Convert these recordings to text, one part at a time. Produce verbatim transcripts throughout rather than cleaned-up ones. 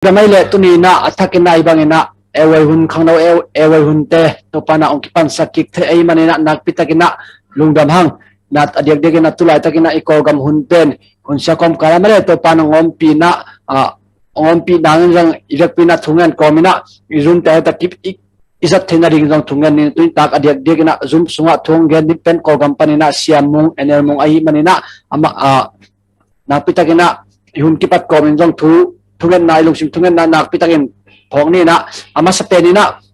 Lungdam ei leh tuni inah a thakin ah hih bangin ah A Y hun khangno A Y hun te Topa inah hong kipansak kik thei ei manin ah nakpi takin ah lungdam hang. Inah a diakdiakin ah tulai takin ah i Kawlgam hun pen hun sia kawmkal ah mah leh Topa inah hong ompih inah, ah, hong ompih nangin zong i vekpi inah thungen kawmin ah i Zoom te heta kip i i zat theih nading zong thungen ni. Tuni tak a diakdiakin ah Zoom sungah thu hong gen ding pen Kawlgam panin ah Sia Mung, N L Mung ahih manin ah amah, ah, nakpi takin ah i hun kipat kawmin zong thu, thungetna, i lungsim thungetna nakpi takin phawk ni inah a masa pen inah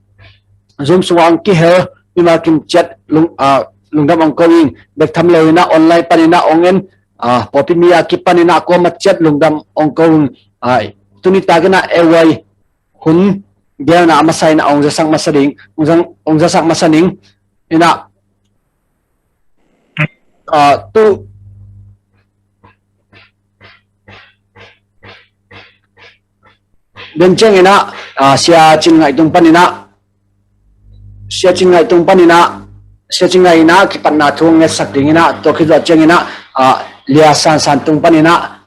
Zoom sungah hong kihel mimal kim ciat lung, ah, lungdam hong ko ing. Bek tham lo inah online panin ah hong en, ah, pawlpi mi a kipan inah kuamah ciat lungdam hong ko ing. Ah, tuni takin ah A Y hun gelna a masa inah hong zasak masa ding, hong zang, hong zasak masa ning inah, ah, tu den ciangin ah, ah, Sia Cin Ngaih tung panin ah, Sia Cin Ngaih tung panin ah, Sia Cin Ngaih inah kipatna thu hong ngetsak ding inah, tua khit zawh ciangin ah, ah, Lia San San tung panin ah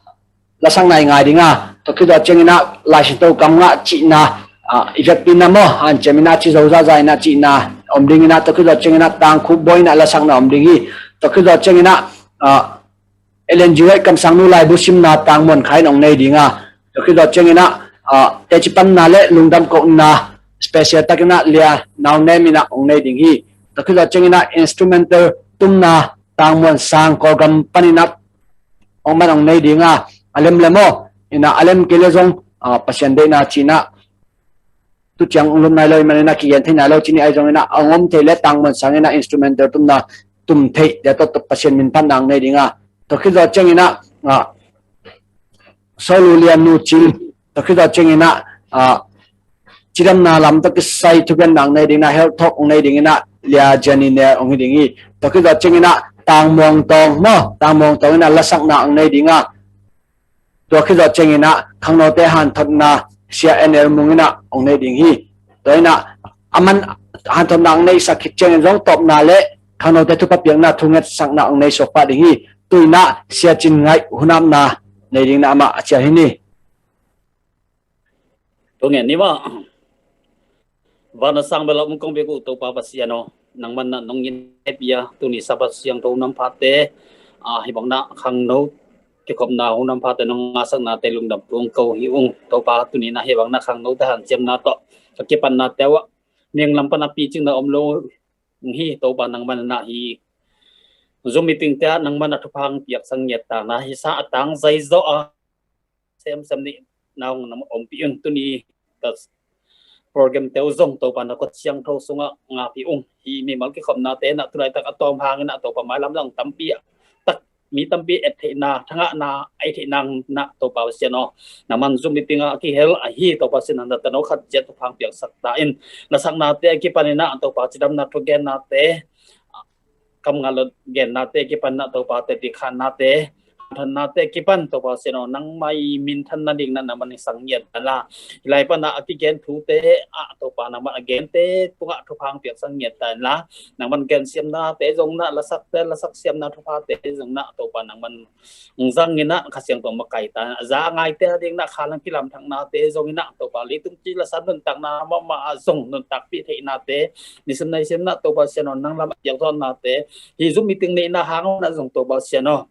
lasakna i ngai ding a, tua khit zawh ciangin ah Lai Siangtho kam ngah cihna, ah, i vekpi inah maw, hanciam inah ci zo zahzah inah cihna om ding inah, tua khit zawh ciangin ah Tang Khup Bawi inah lasakna om ding hi. Tua khit zawh ciangin ah, ah, Ellen G White kamsangnu laibu simna Tang Muan Khai in hong nei ding a, tua khit zawh ciangin ah, ah, teci panna leh lungdam kohna special takin ah Lia Nau Nem inah hong nei ding hi. Tua khit zawh ciangin ah instrumental tumna Tang Muan Sang Kawlgam panin ah hong man hong nei ding a, a lem lem aw inah a lem kei leh zong, ah, Pasian deihna ci inah tu ciang hong lum nai lo ahih manin ah kigen thei nai lo ci ni ahi zongin ah a hong om thei leh Tang Muan Sang inah instrumental tumna tum theih tua tawh Pasian min phatna hong nei ding a, tua khit zawh ciangin ah, ah, Solu Lian Nu Cing, tua khit zawh ciangin ah, ah, cidamna lam tawh kisai thugenna hong nei ding inah Health Talk hong nei ding inah Lia Jenny Nel hong hi ding hi. Tua khit zawh ciangin ah Tang Muang Tawng maw, Tang Muang Tawng inah lasakna hong nei ding a, tua khit zawh ciangin ah khangnote hanthotna Sia N L Mung inah hong nei ding hi. Tua inah a man hanthotna hong neihsak khit ciangin zong tawpna leh khangnote thupha piakna thu ngetsakna hong nei suak pah ding hi. Tu inah Sia Cin Ngaih hun apna nei ding inah amah a cial hi ni. Tua ngen ni mah. Van a sang bel a om kong bek uh Topa Pasian aw, nangman ah nong inn hepih a, tuni Sabbath siangtho hun hamphate, ah, hih bang inah khangno kikhopna hun hamphate nong ngaisaknate lungdam thu hong ko hi ung. Topa tuni inah hih bang inah khangnote hanciamna tawh ka kipatnate uh ah mihing lam pan a picingna om lo hi. Topa nangman inah hih Zoom meeting te ah nangman a thupha hong piaksak ngiat ta inah hih sa a tang zai zawh a semsem ni na hong na ompih un. Tuni ka program te uh zong Topa na khutsiangtho sungah ngahpih ung. Hih mimal kikhopnate inah tulaitak a tawm hangin ah Topa mailam zong tampi ah tak mi tampi et theihna, thangahna a i theih nang inah Topa Pasian aw, nangman Zoom meeting ah a kihel ahi Topa Pasian, na tano khat ciat thupha hong piaksak ta in, lasaknate a kipan inah Topa cidamna thugennate, kam ngah lo gennate kipan inah Topa teci khannate, hanthotnate kipan Topa Pasian aw, nangmah i minthan nading inah nangman hong sang ngiat ta inla, hih lai pan ah a kigen thute ah Topa nangman a gente tungah thupha hong piaksak ngiat ta inla, nangman gensiamnate zong inah, lasakte lasak siamna thuphate zong inah Topa nangman hong zang inah Kha Siangtho makaih ta inla, za a ngaite a ding inah kha lam kilamthaknate zong inah Topa leitung ci lasa nuntakna mahmah ah zong nuntakpih theihnate, nisim naisim inah Topa Pasian aw, nang lam a piakzawhnate, hih Zoom meeting neihna hang inah zong Topa Pasian aw,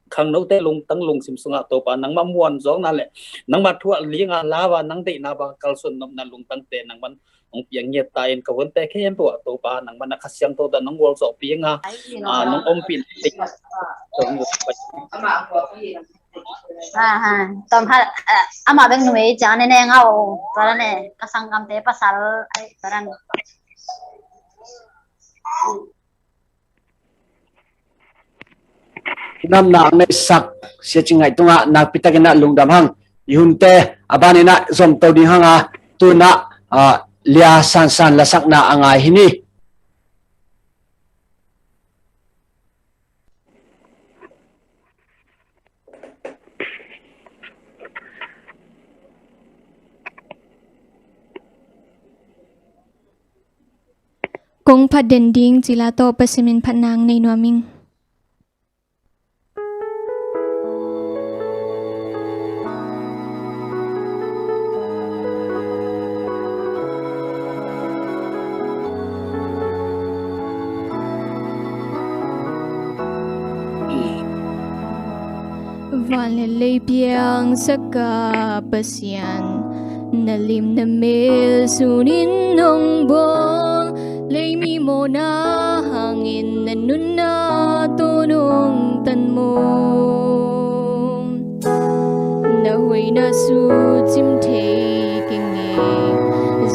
khangnote lungtang lungsim sungah Topa nangmah muanzawkna leh nangmah thu ah ling a lau a nang deihna bang kalsuan nopna lungtangte nangman hong piang ngiat ta in, ka hunte khempeuh ah Topa nangman a Kha Siangtho tawh nong gualzawhpih inga, ah, nong ompih. Ha, ha. Tom ha, ah, amah bek numei ciang ne ne ngau, tua ne ka sanggamte pasal, ai, tua ne. Namna a neisak Sia Cin Ngaih tungah nakpi takin ah lungdam hang. I hunte a banin ah zomto ding hang a, tu-in ah, ah, Lia San San lasakna a ngai hi ni. Kong phat den ding cila tawh Pasian min phatna nei nuam ing. Lei piangsak a Pasian, na lim na mel sunin hong bawl, leimi mawhna hangin na nunna tawh nong tan maw? Na hoihna sucim thei keng e,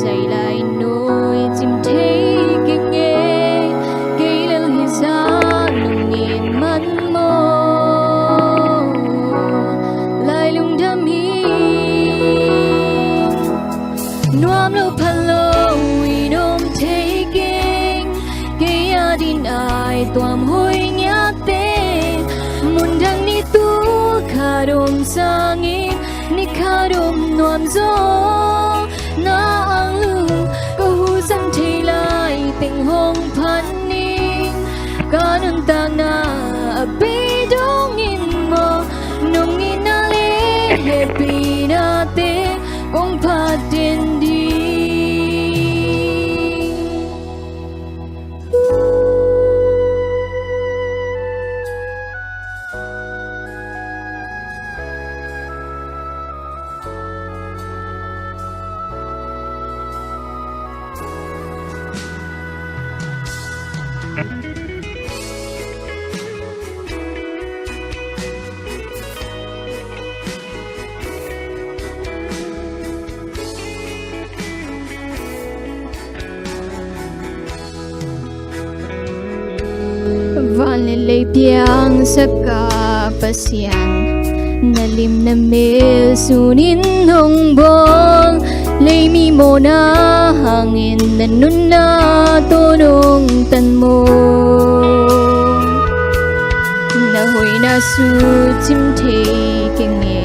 zailai nawicim thei keng e, kei lel hi zah nong it man maw? Lai lungdam hi. Nuam lo pha lo in om thei keng, kei adingin ai tuam huai ngiatte. Mun dang ni tul khat om sangin ni khat om nuam zaw, na anglum ka hu zang thei lai teng hong phat ning. Ka nuntakna a bei dongin maw, nong itna le hehpihnate kong phat den ding. Van le lei piangsak a Pasian, na lim na mel sunin hong bawl, leimi mawhna hangin na nunna tawh nong tan maw? Na hoihna sucim thei keng e,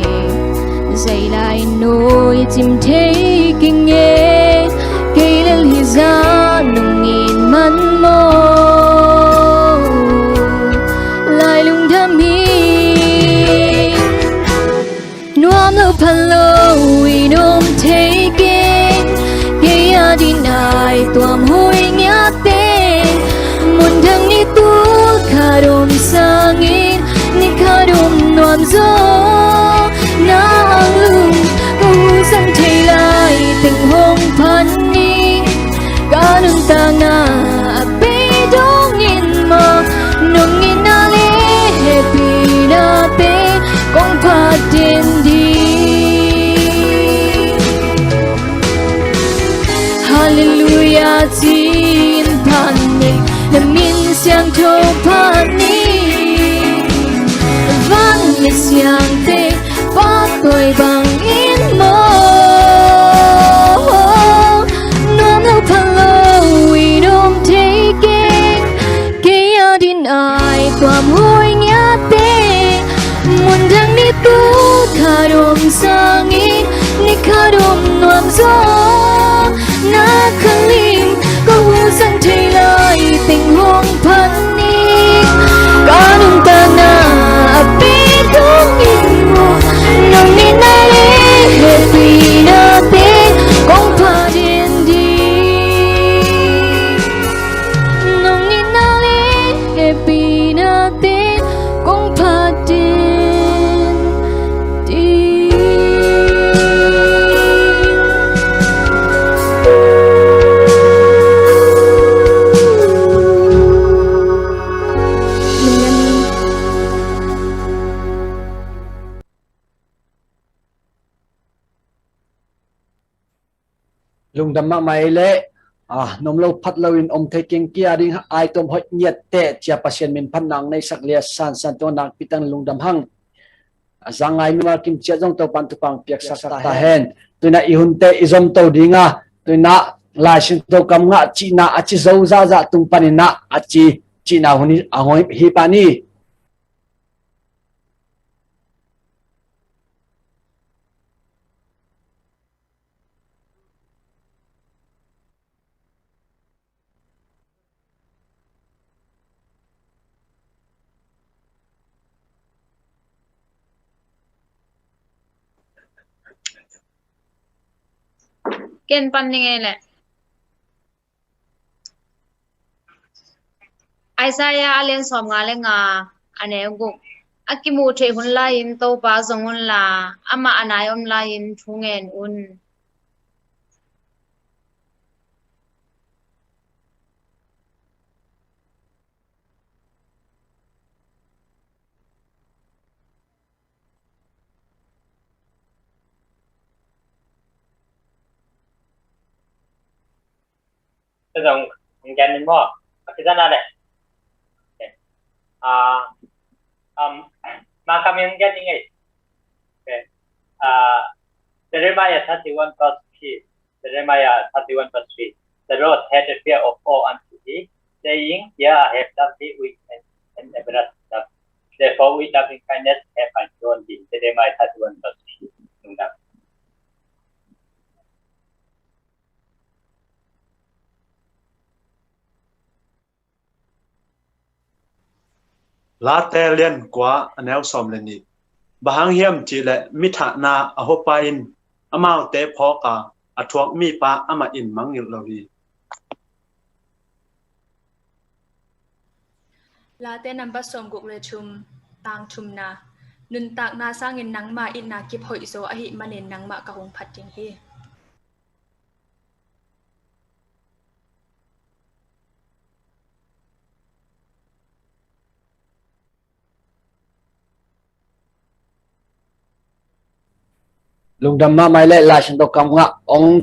zailai nawicim thei keng e, kei lel hi zah nong it man maw? Lai lungdam hi. Nuam lo pha lo in om thei keng, kei adingin ai tuam huai ngiatte. Mun dang ni tul khat om sangin ni khat om nuam zaw, na anglum ka hu zang thei lai teng hong phat ning. Ka nuntakna a bei dongin maw, nong itna le hehpihnate kong phat den ding. Halleluiah ci-in phat ning, na min siangtho phat ning. Van le siangte pahtawi bangin maw, nuam lo pha lo in om thei keng, kei adingin ai tuam huai ngiatte. Mun dang ni tul khat om sangin ni khat om nuam zaw, na khalim ka hu zang thei lai teng hong phat ning. Ka nuntakna a bei dongin maw, nong itna le hehpihnate kong phat den ding. Nong itna le hehpihnate kong phat den ding. Lungdam mahmah ei leh, ah, nuam lo pha lo in om thei keng, kei adingin ai tuam huai ngiatte, ci-a Pasian min phatna hong neisak lian sansan tung nakpi takin lungdam hang. A za ngai mimal kim ciat zong Topan thupha hong piaksak ta hen. Tu-in ah i hunte i zom to ding a, tu-in ah Lai Siangtho kam ngah cihna a ci zo zahzah tung panin ah a ci cihna hun hi, a hong hi pah ni. Ken pan ning ei leh. Isaiah a lian sawmnga le nga, a neu guk. A kimuh theih hun lai-in Topa zong unla, amah a nai om lai-in thu ngen un. Tua zong hong gen ning maw? A kizan a leh. Okay. Ah, um, Mangkam in hong gen ning ei. Okay. Ah, Jeremiah thirty-one verse three. Jeremiah thirty-one verse three. The Lord had a fear of awe unto thee, saying, Yea, I have loved thee with an, an everlasting love. Therefore, with loving kindness have I drawn thee. Jeremiah thirty-one verse three. Lungdam. Late lian kua a neu sawm le nih. Bang hang hiam cih leh mithahna a hawpa in amaute phawk a, a thuak mipa amah in mangngilh lo hi. Late nambat sawmguk le thum, tang thumna. Nuntakna sangin nangma itna kip hoih zaw ahih manin nangmah ka hong phat ding hi. Lungdam mahmah leh Lai Siangtho kam ngah hong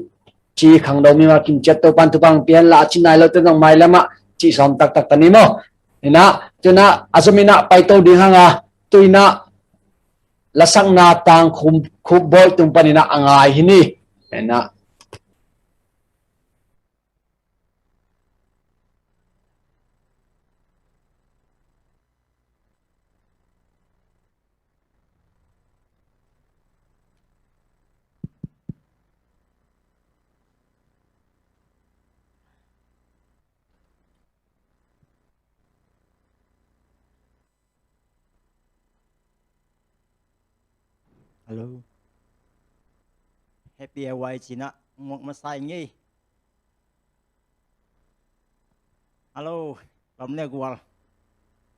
ci khangno mi mah kim ciat Topa'n thupha hong pia hen la, a ci nai lote zong mailam ah ci sawm taktak ta ni maw. Inah, tu inah a zum inah paito ding hang a, tu inah lasakna tang khum, Khupbawih tung pan inah a ngai hi ni. Inah. Hello. Happy A Y ci-in ah muak masa ing ei. Hello, Lam le Gual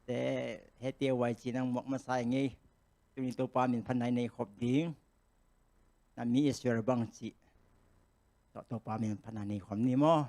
te, Happy A Y ci-in ah muak masa ing ei. Tuni Topa min phatna nei khop ding. Na mi Israel bang ci. Topa min phatna nei khop ni maw.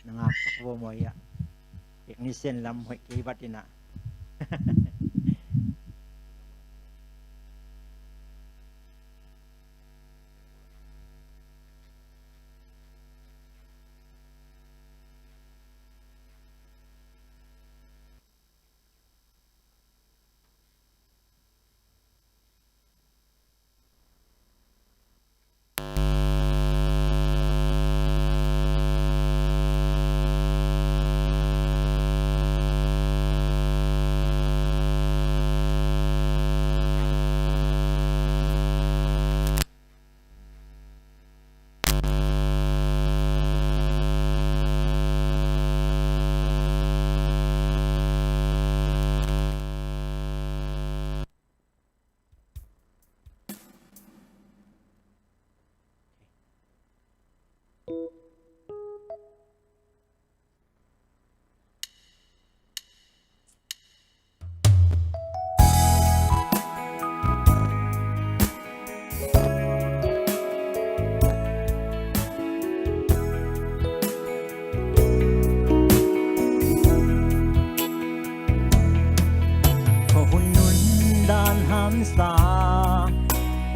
Na ngak vo maw ia. Technician lam hoih kei vat ina.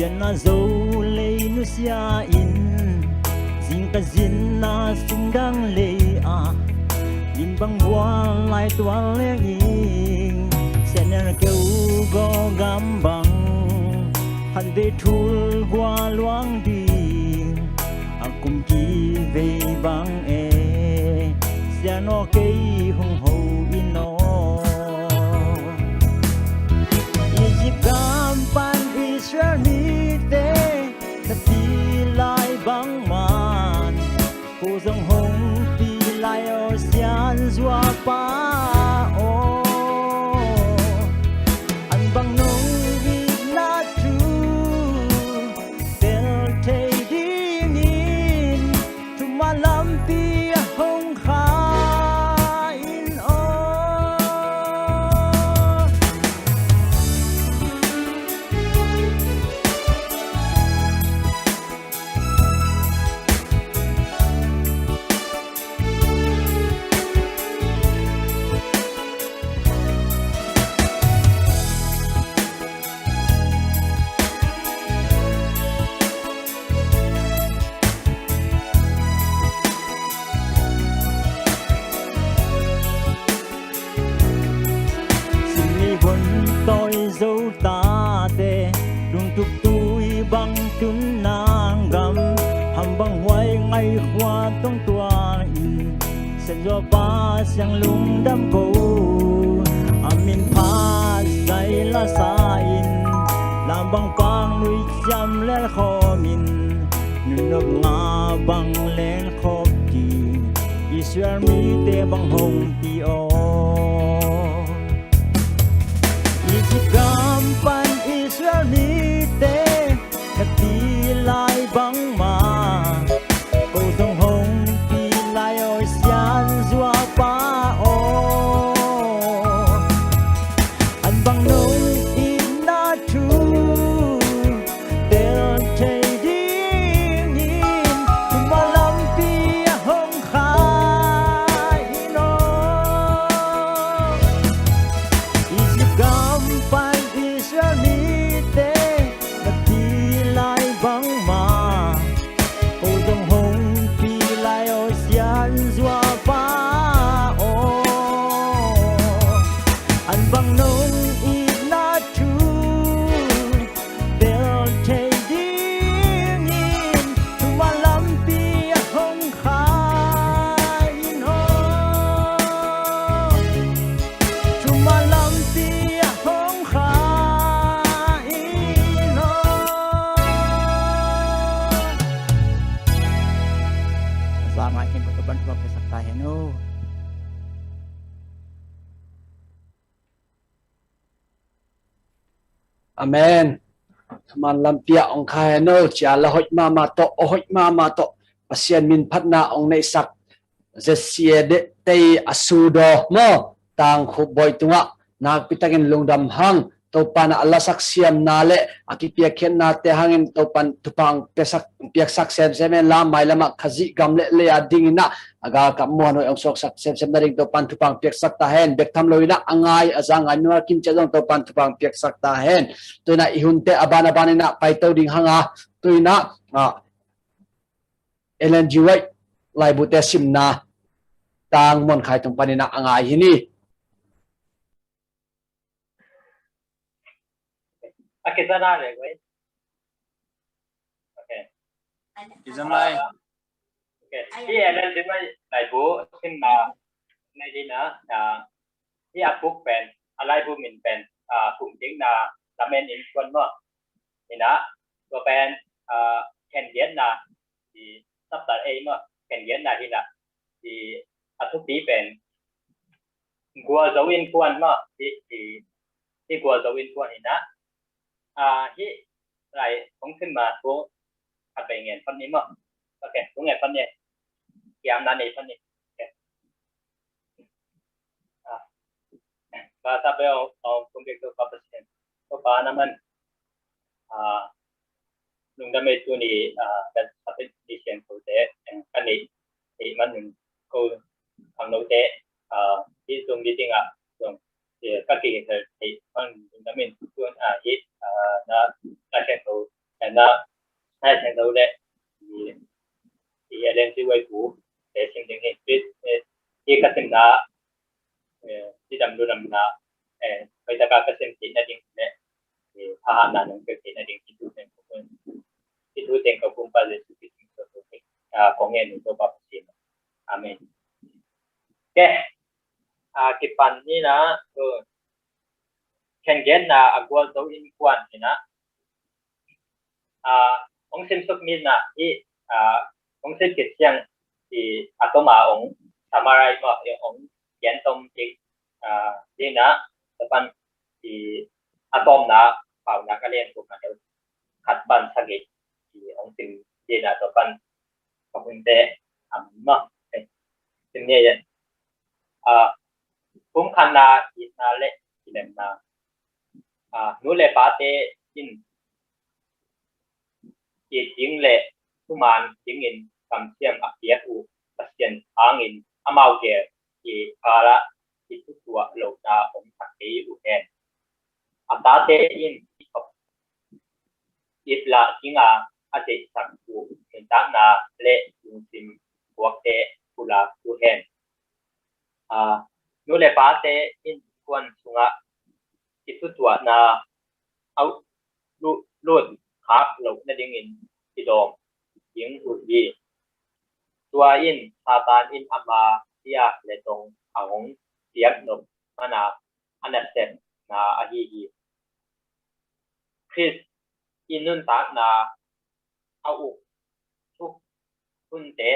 Sianna Zo lei nusia in, zingka zinna singdang lei ah, lim bang bual lai tual leng ing, Sianna keu gaw gam bang, khat vei thul gua luang ding, a kum kivei bang e, Sianna kei hong ho in aw. Egypt gam pan Israel mite na pi lai bangman, ko zong hong pi lai aw Sian zuapa aw. An bang nong itna thu tel thei dingin, thuman lampi a hong kha in aw. Simi hun tawi zo tate, lungtup tui bang tun nang gam, ham bang huai ngai khua tong tua in, Sian zuapa siang lungdam ko, a min phat zai la sa in, lam bang pang nui siam lel khawm in, nunop nga bang lel khawm ding, Israel mite bang hong pi aw. Egypt gam pan Israel mite na pi lai bangma, ko zong hong pi lai aw Sian zuapa aw. An bang nong itna thu tel thei dingin, thuman lampi a hong kha in aw. Egypt gam pan Israel mite na pi lai bangma, ko zong hong pi lai aw Sian zuapa aw. An bang nong itna thu tel thei dingin, thuman lampi a hong kha in aw. Thuman lampi a hong kha in aw. Za ngai khin ko, Topa'n thupha piaksak ta hen aw. Amen. Thuman lampi ah hong kha hen aw. Cia la hoih mahmah tawh, aw hoih mahmah tawh, Pasian min phatna hong neihsak Z C A tei a sudaw maw, Tangkhup Bawi tungah nakpi takin lungdam hang. Topa'n a lasak siamna le a kipiakkhiatnate hangin Topa'n thupha piaksak, piaksak semsem hen la, mailamah Khazih gam le lei a dingin ah a galkap muanhuai hong suaksak semsem nading Topa'n thupha piaksak ta hen. Bek tham loin ah a ngai a za ngai nunga kim ciat zong Topa'n thupha piaksak ta hen. Tu-in ah i hunte a ban a banin ah paito ding hang a, tu-in ah, ah, Ellen G. White laibu te simna Tang Muan Khai tung panin ah a ngai hi ni. A kizom lai ve. Ok. Kizom lai. Ok. Hih Ellen G. White laibu simna nei ding a, ah, hih a buk pen, a laibu min pen, ah, Pumdikna Lamen Innkuan maw. Hi in ah, tua pen, ah, khen giatna, i chapter eight maw, khen giatna hi in ah, i a thupi pen Gualzo Innkuan maw, i, i, i Gualzo Innkuan hi in ah, ah, hih lai hong sim ma thu khat vei ngen phot ni maw. Ok, thu ngen phot ni. Kiamna nei phot ni. Ok. Ah. Basa pe ong, ong kung bek tu pa Pasian. Ko pa na man. Ah, lungdam ei tuni, ah, kan sapit ni sian ko te, eh, kan ni, ni man nun ko ang no te, ah, hi sung ni ting ah, sung, eh, ka ki ka ni man lungdam ei tun, ah, hi, ah, na, ka sian ko, Amen. Nong pia theihna ding i thu teng ko kun, i thu teng ko kun pa Jesu Khrist min tawh kong ngen uh Topa Pasian. Amen. Okay. Ah, kipan ni na, tu khen genna a gual to in kuan ni na. Ah, hong simsuk ni na hi, ah, hong sim kit ciang i a tawm a hong summarize mah, hong gen tom tik, ah, ni na, tapan i a tawmna Paunak a lian kum a deuh khat pan sagih i hong sim ni na, tapan ka hun te am mah. Okay. Sim ni ya. Ah, pumkhatna, itna le kilemna. Ah, nu le pate in it ding le thuman dingin kamciam a piak uh Pasian hangin amau gel i kala i thutuah lohna om thak kei uh hen. A tate in i thok it lah dinga a deihsak uh nuntakna le lungsim puakte pulak uh hen. Ah, nu le pate in kuan sungah i thutuahna a lut khak loh nadingin i dawm ding uh hi. Tua in Satan in ama piak le tong a hong piak nop mana a nasepna ahi hi. Khrist i nuntakna a uk thuk hunte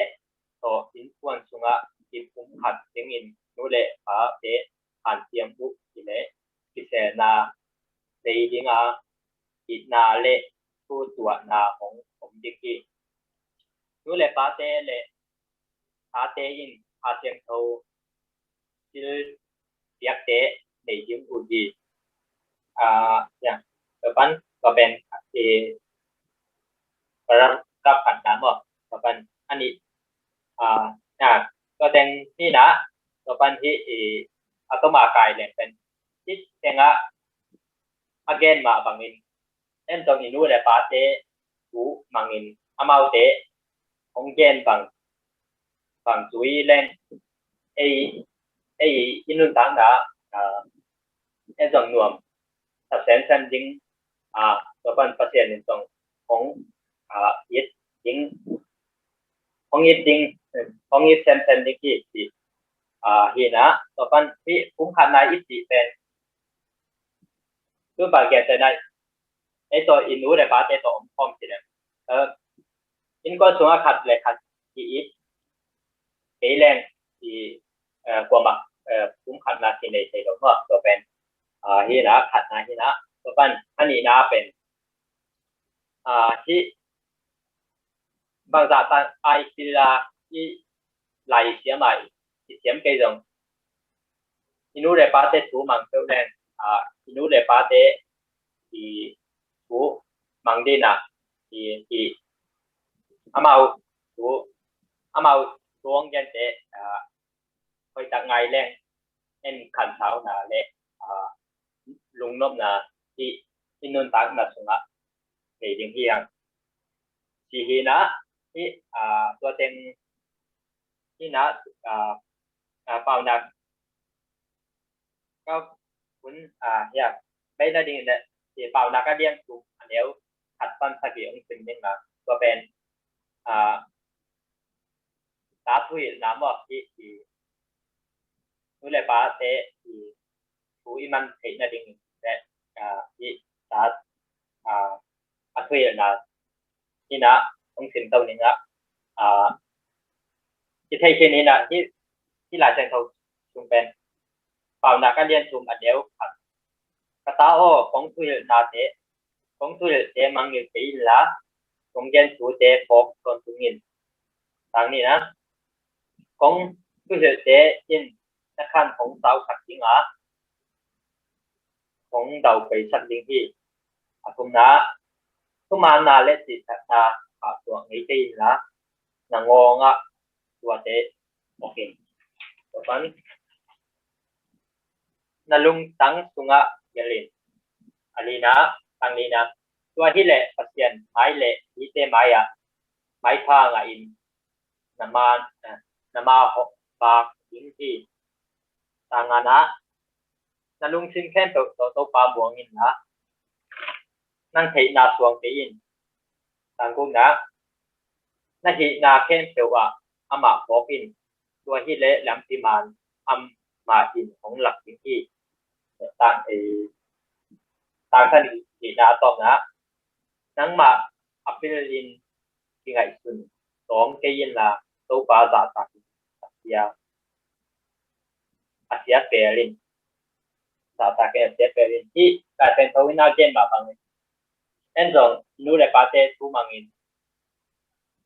tawh innkuan sungah i pumkhat dingin nu le pate hanciam uh i le kiselna lei dinga itna le thutuahna hong om ding hi. Nu le pate le tate in a siangtho thil piakte nei ding uh hi. Ah, ya, tua pan, tua pen, eh, paragraph khatna maw, tua pan a nih, ah, ya, tua teng hi na, tua pan hi, eh, a tawm a kai leng pen hi tengah a gen mah bangin en zong i nu le pate thu mangin amaute hong gen bang, bang zui leng ei, ei i nuntakna, ah, en zong nuam sa semsem ding, ah, tua pan Pasian in zong hong, ah, it ding, hong it ding, hong it semsem ding hi, hi, ah, hi na, tua pan hi pumkhatna i cih pen tu pa gen te nai, ei tawh i nu le pate tawh om khawm ci leng, eh, innkuan sungah khat le khat i it kei leng i, eh, kuamah, eh, pumkhatna kinei thei lo maw, tua pen, ah, hi na, khatna hi na, tua pan a nihna pen, ah, hi bangzah tan a i pil a i lai siam a i siam kei zong i nu le pate thu mang peuh leng, ah, i nu le pate i thu mang ding a, i, i amau thu, amau thu hong gente, ah, hoihtak ngai leng en khansauna le, ah, lungnopna i, i nuntakna sungah nei ding hi hang. Ci hi na, hi, ah, tua teng hi na, ah, ah, Paunak ka hun, ah, ya, bei na ding le, hi Paunak a lian thum a neu khat pan sagih hong sim ding na, tua pen, ah, ta thuhilhna maw, hi, hi nu le pate i thu i man theih nading le, ah, hi ta, ah, a thuhilhna hi na, hong sim to ning a, ah, i thei khin hi na, hi, hi Lai Siangtho sung pen Paunak a lian thum a neu khat. Ka ta aw, kong thuhilhnate, kong thuhilhte mangngilh kei inla, kong gen thute phawk tawntungin. Sang nihna, kong thuhilhte in na khan hong sausak ding a, hong daupeisak ding hi. A thumna, thumaanna le cihtakna khahsuah ngei kei inla, na ngawngah tuate mawk in. Tua pan, na lungtang sungah gelh in. A lina, tang lina, tua hi leh Pasian mai le mite mai-ah maipha ngahin na ma, eh, na ma hawh bak ding hi. Tang ngana, na lungsim khempeuh tawh Topa muang inla, nang theihna suang kei in. Tang gukna, na hihna khempeuh ah amah phawk in, tua hileh lampi man amah in hong lak ding hi. Tang, eh, tang khat nihna a tawpna, nangmah a pilin kingaihsun tawm kei inla, Topa zahtak in a sia, a sia pel in. Zahtak in a sia pel in. Hih Lai Siangtho in a gen mah bangin, en zong nu le pate thu mangin,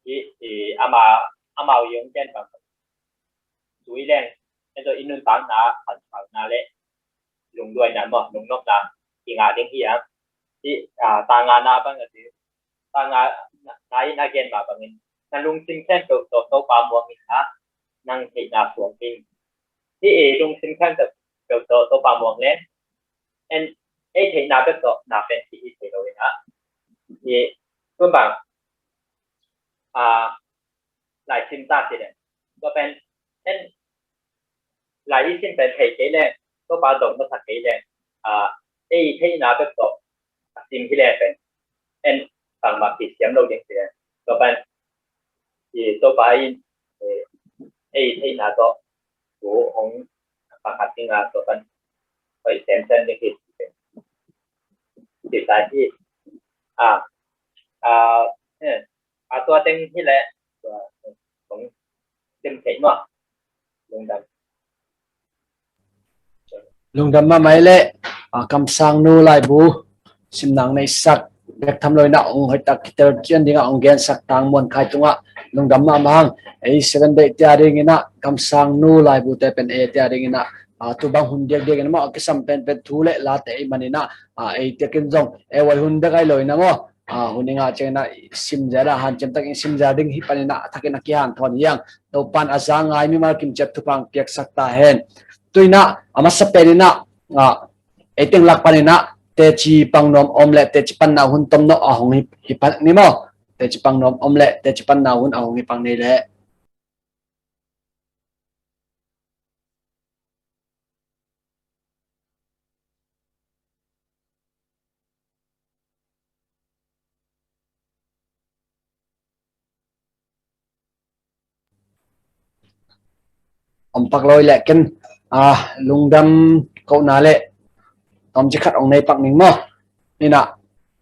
hih, hih ama, amau i hong gen bang zui leng, en zong i nuntakna khansalna le lungduaina maw, lungnopna i ngah ding hi a. Hih, ah, tang ngana bang a si, tang ngana in a gen mah bangin, na lungsim khempeuh tawh Topa muang inla, nang theihna suang kei in. Hih i lungsim khempeuh tawh Topa muang leng, en, ei theihna bek tawh na pen hi thei lo in a. Hih, tun bang, ah, lai sim ta si leng, tua pen, en, lai i sim pen thei kei leng, Topa dong masak kei leng, ah, ei theihna bek tawh a sim hi leng pen, en, bangmah kisiam lo ding hi leng. Tua pen, i Topa in, eh, ei theihna tawh thu hong pakhat ding a, tua pen hoih semsem ding hi. Ti ta hi. Ah, ah, eh, ah, tua teng hi leh, tua, eh, hong sim thei maw. Lungdam. Lungdam mahmah leh, ah, kamsangnu laibu simnang neisak bek tham lo in a, hong hoihtak kitel cian ding a hong gensak Tang Muan Khai tungah lungdam mahmah hang. Ei Seven Day te a ding in a, kamsangnu laibute pen ei te a ding in a, ah, tu bang hun diakdiak in a mah a kisam penpen thu le late ei man in a, ah, ei te kin zong ei vai hun dek ai lo in a maw. Ah, hun i ngah ciangin a sim zel a, hanciam takin sim zel ding hi panin a, a thakin a kihanthawn hi hang. Topan a za ngai mimal kimciat thupha piaksak ta hen. Tu in a, a masa pen in a, ah, ei teng lak panin a, teci pang nuam om le teci panna hun tomno a hong hi, hi pan ni maw. Teci pang nuam om le teci panna hun a hong hi pang ni leh. Om pak lo i leh ken, ah, lungdam kohna le tawmcik khat ong nei pak ning maw. Hi in a,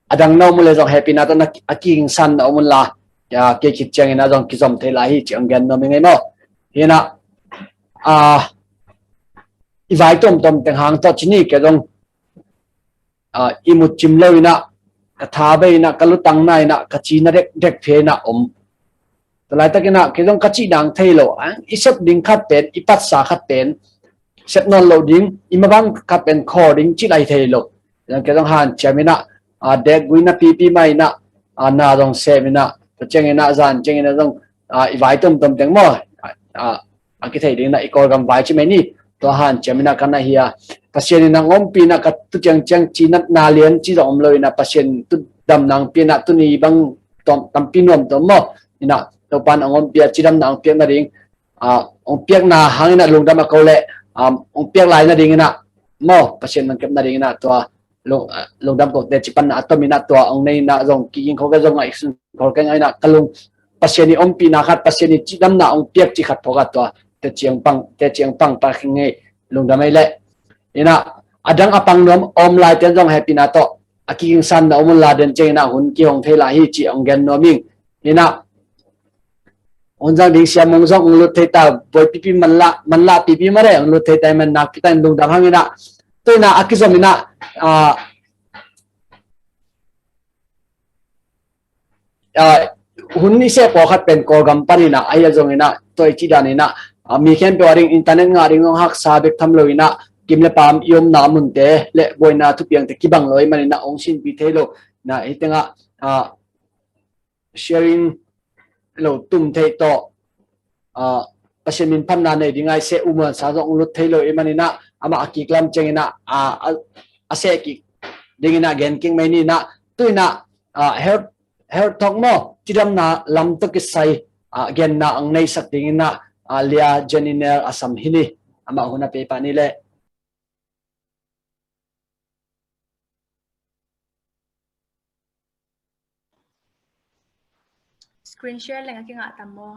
a dang na om uh leh zong hehpihna tawh na a kigingsan na om un la, kei khit ciangin a zong kizom thei lai hi ci ong gen nuam ing ei maw. Hi in a, ah, i vai tuamtuam teng hang tawh ci ni, kei zong, ah, i mut cim lo in a, ka tha bei in a, ka lutang na in a, ka cina dekdek phei in a om. Tua laitak in a, kei zong ka cih dang thei lo. Ah, i sep ding khat pen, i patsa khat pen, sep nawn lo ding, i mabang khat pen khawl ding cih lai thei lo. Zong kei zong hanciam in a, ah, dekgui na pipi mah in a, ah, na zong sem in a, tua ciangin a, zan ciangin a zong, ah, i vai tuamtuam teng maw. Ah, ah, a kithei ding in a i Kawlgam vai ci mai ni, tua hanciam in a ka na hi a. Pasian in a hong ompih in a ka tu ciangciang cinatna lian ci zong om lo in a, Pasian tu damna hong pia in a, tuni bang tuam, tampi nuam tuam maw. In a, Topan hong ompih a cidamna hong piak nading, ah, hong piakna hang in a lungdam a ko leh, ah, hong piak lai nading in a maw, Pasian nang kep nading in a tua lung, ah, lungdam ko, teci panna a tom in a tua ong nei in a zong kiging khol keng, zong ngaihsun khol keng a in a ka lung, Pasian i ompihna khat, Pasian i cidamna ong piak cih khat phawk a tua teci ong pang, teci ong pang pak hi ing ei, lungdam ei leh. In a, a dang a pang nuam om laite zong hehpihna tawh a kigingsan na om un la, den ciangin a hun kihong thei lai hi ci ong gen nuam ing. In a, hun zang ding siam ong zong ong lut thei ta, buai pipi manlah, manlah pipi mah leh ong lut thei ta, i man nakpi ta in lungdam hang in a. Tu in a, a kizom in a, ah, ah, hun i seh pawlkhat pen Kawlgam pan in a, ahi a zong in a, tua i cih dan in a, ah, mi khempeuh a ding internet ngah ding zong haksa bek tham lo in a, kim le pam i omna munte le buaina thupiangte kibang lo i man in a, ong sinpih thei lo in a, hi teng ah, ah, sharing lo tum theih tawh, ah, Pasian min phatna nei ding a i seh U Muan Sang zong lut thei lo i man in a, amah a kik lam ciangin a, ah, a, a seh kik ding in a gen kik mai ni in a, tu in a, ah, health, health talk maw, cidamna lam tawh kisai, ah, genna ong neisak ding in a, ah, Lia Jeninel a sam hi ni, amah hun a pia pah ni leh. Screen share leng a kingah tam maw?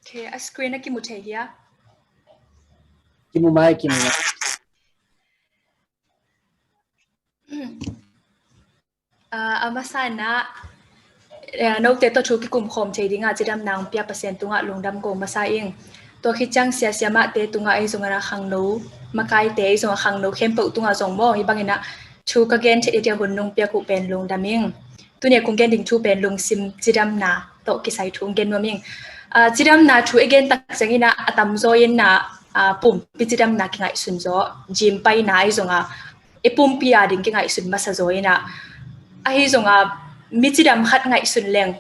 Okay, a screen a kimu thei hia? Kimu mai, kimu mai. Ah, a masa in ah, eh, note tawh thu kikum khawm thei dingah cidamna hong pia Pasian tungah lungdam ko masa ing. Tua khit ciang sia siamahte tungah ei zong a khangno, makaite ei zong a khangno khempeuh tungah zong maw, hih bangin ah thu ka gen theih dia hun nong piak uh pen lungdam ing. Tuni a kong gen ding thu pen lungsim cidamna tawh kisai thu hong gen nuam ing. Ah, cidamna thu i gen tak ciangin ah a tamzaw in ah, ah, pumpi cidamna kingaihsun zaw, gym paina ei zong a i pumpi a ding kingaihsun masa zaw in ah, ahi zong a mi cidam khat ngaihsun leng,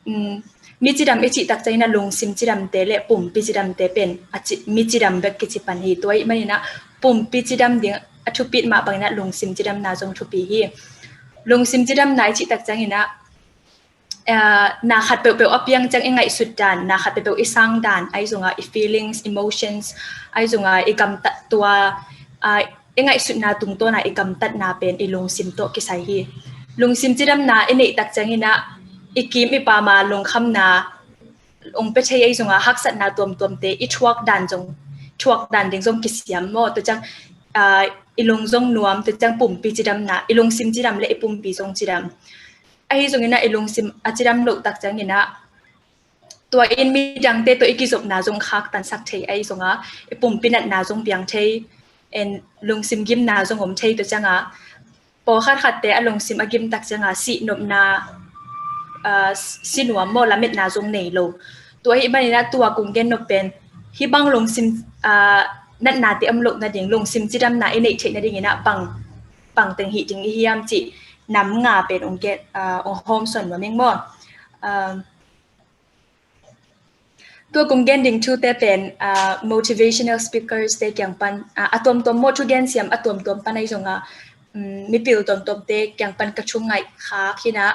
um, mi cidam i cih tak ciangin ah lungsim cidamte le pumpi cidamte pen a ci, mi cidam bek kici pan hi. Tua ahih manin ah pumpi cidam ding a thupi mah bangin ah lungsim cidamna zong thupi hi. Lungsim cidamna i cih tak ciangin ah, ah, na khat peuhpeuh a piang ciang i ngaihsut dan, na khat peuhpeuh i sang dan, ahi zong a i feelings, emotions, ahi zong a i gamtat tua, ah, i ngaihsutna tungtawn a i gamtatna pen i lungsim tawh kisai hi. Lungsim cidamna i neih tak ciangin ah i kim i pam a lungkhamna hong pia thei, ahi zong a haksatna tuamtuamte i thuak dan zong, thuak dan ding zong kisiam maw. Tua ciang, ah, i lung zong nuam, tua ciang pumpi cidamna, i lungsim cidam le i pumpi zong cidam. Ahi zongin ah i lungsim a cidam loh tak ciangin ah tua in midangte tawh i kizopna zong khaktansak thei, ahi zong a i pumpi natna zong piang thei, en lungsim gimna zong om thei. Tua ciang a pawlkhat khatte a lungsim a gim tak ciang a sihnopna, ah, si nuam maw, lametna zong nei lo. Tua ahih manin ah tua kong gen nop pen hih bang lungsim, ah, natnate om loh nading, lungsim cidamna i neih theih nadingin ah bang, bang teng hih ding i hiam cih nam nga pen hong gen, ah, hong hawmsawn nuam ing maw. Ah, tua kong gen ding thute pen, ah, motivational speakers te kiang pan, ah, a tuamtuam maw, thugen siam a tuamtuam pan ahi zong a, um, mipil tuamtuamte kiang pan ka thu ngaih khak hi in ah,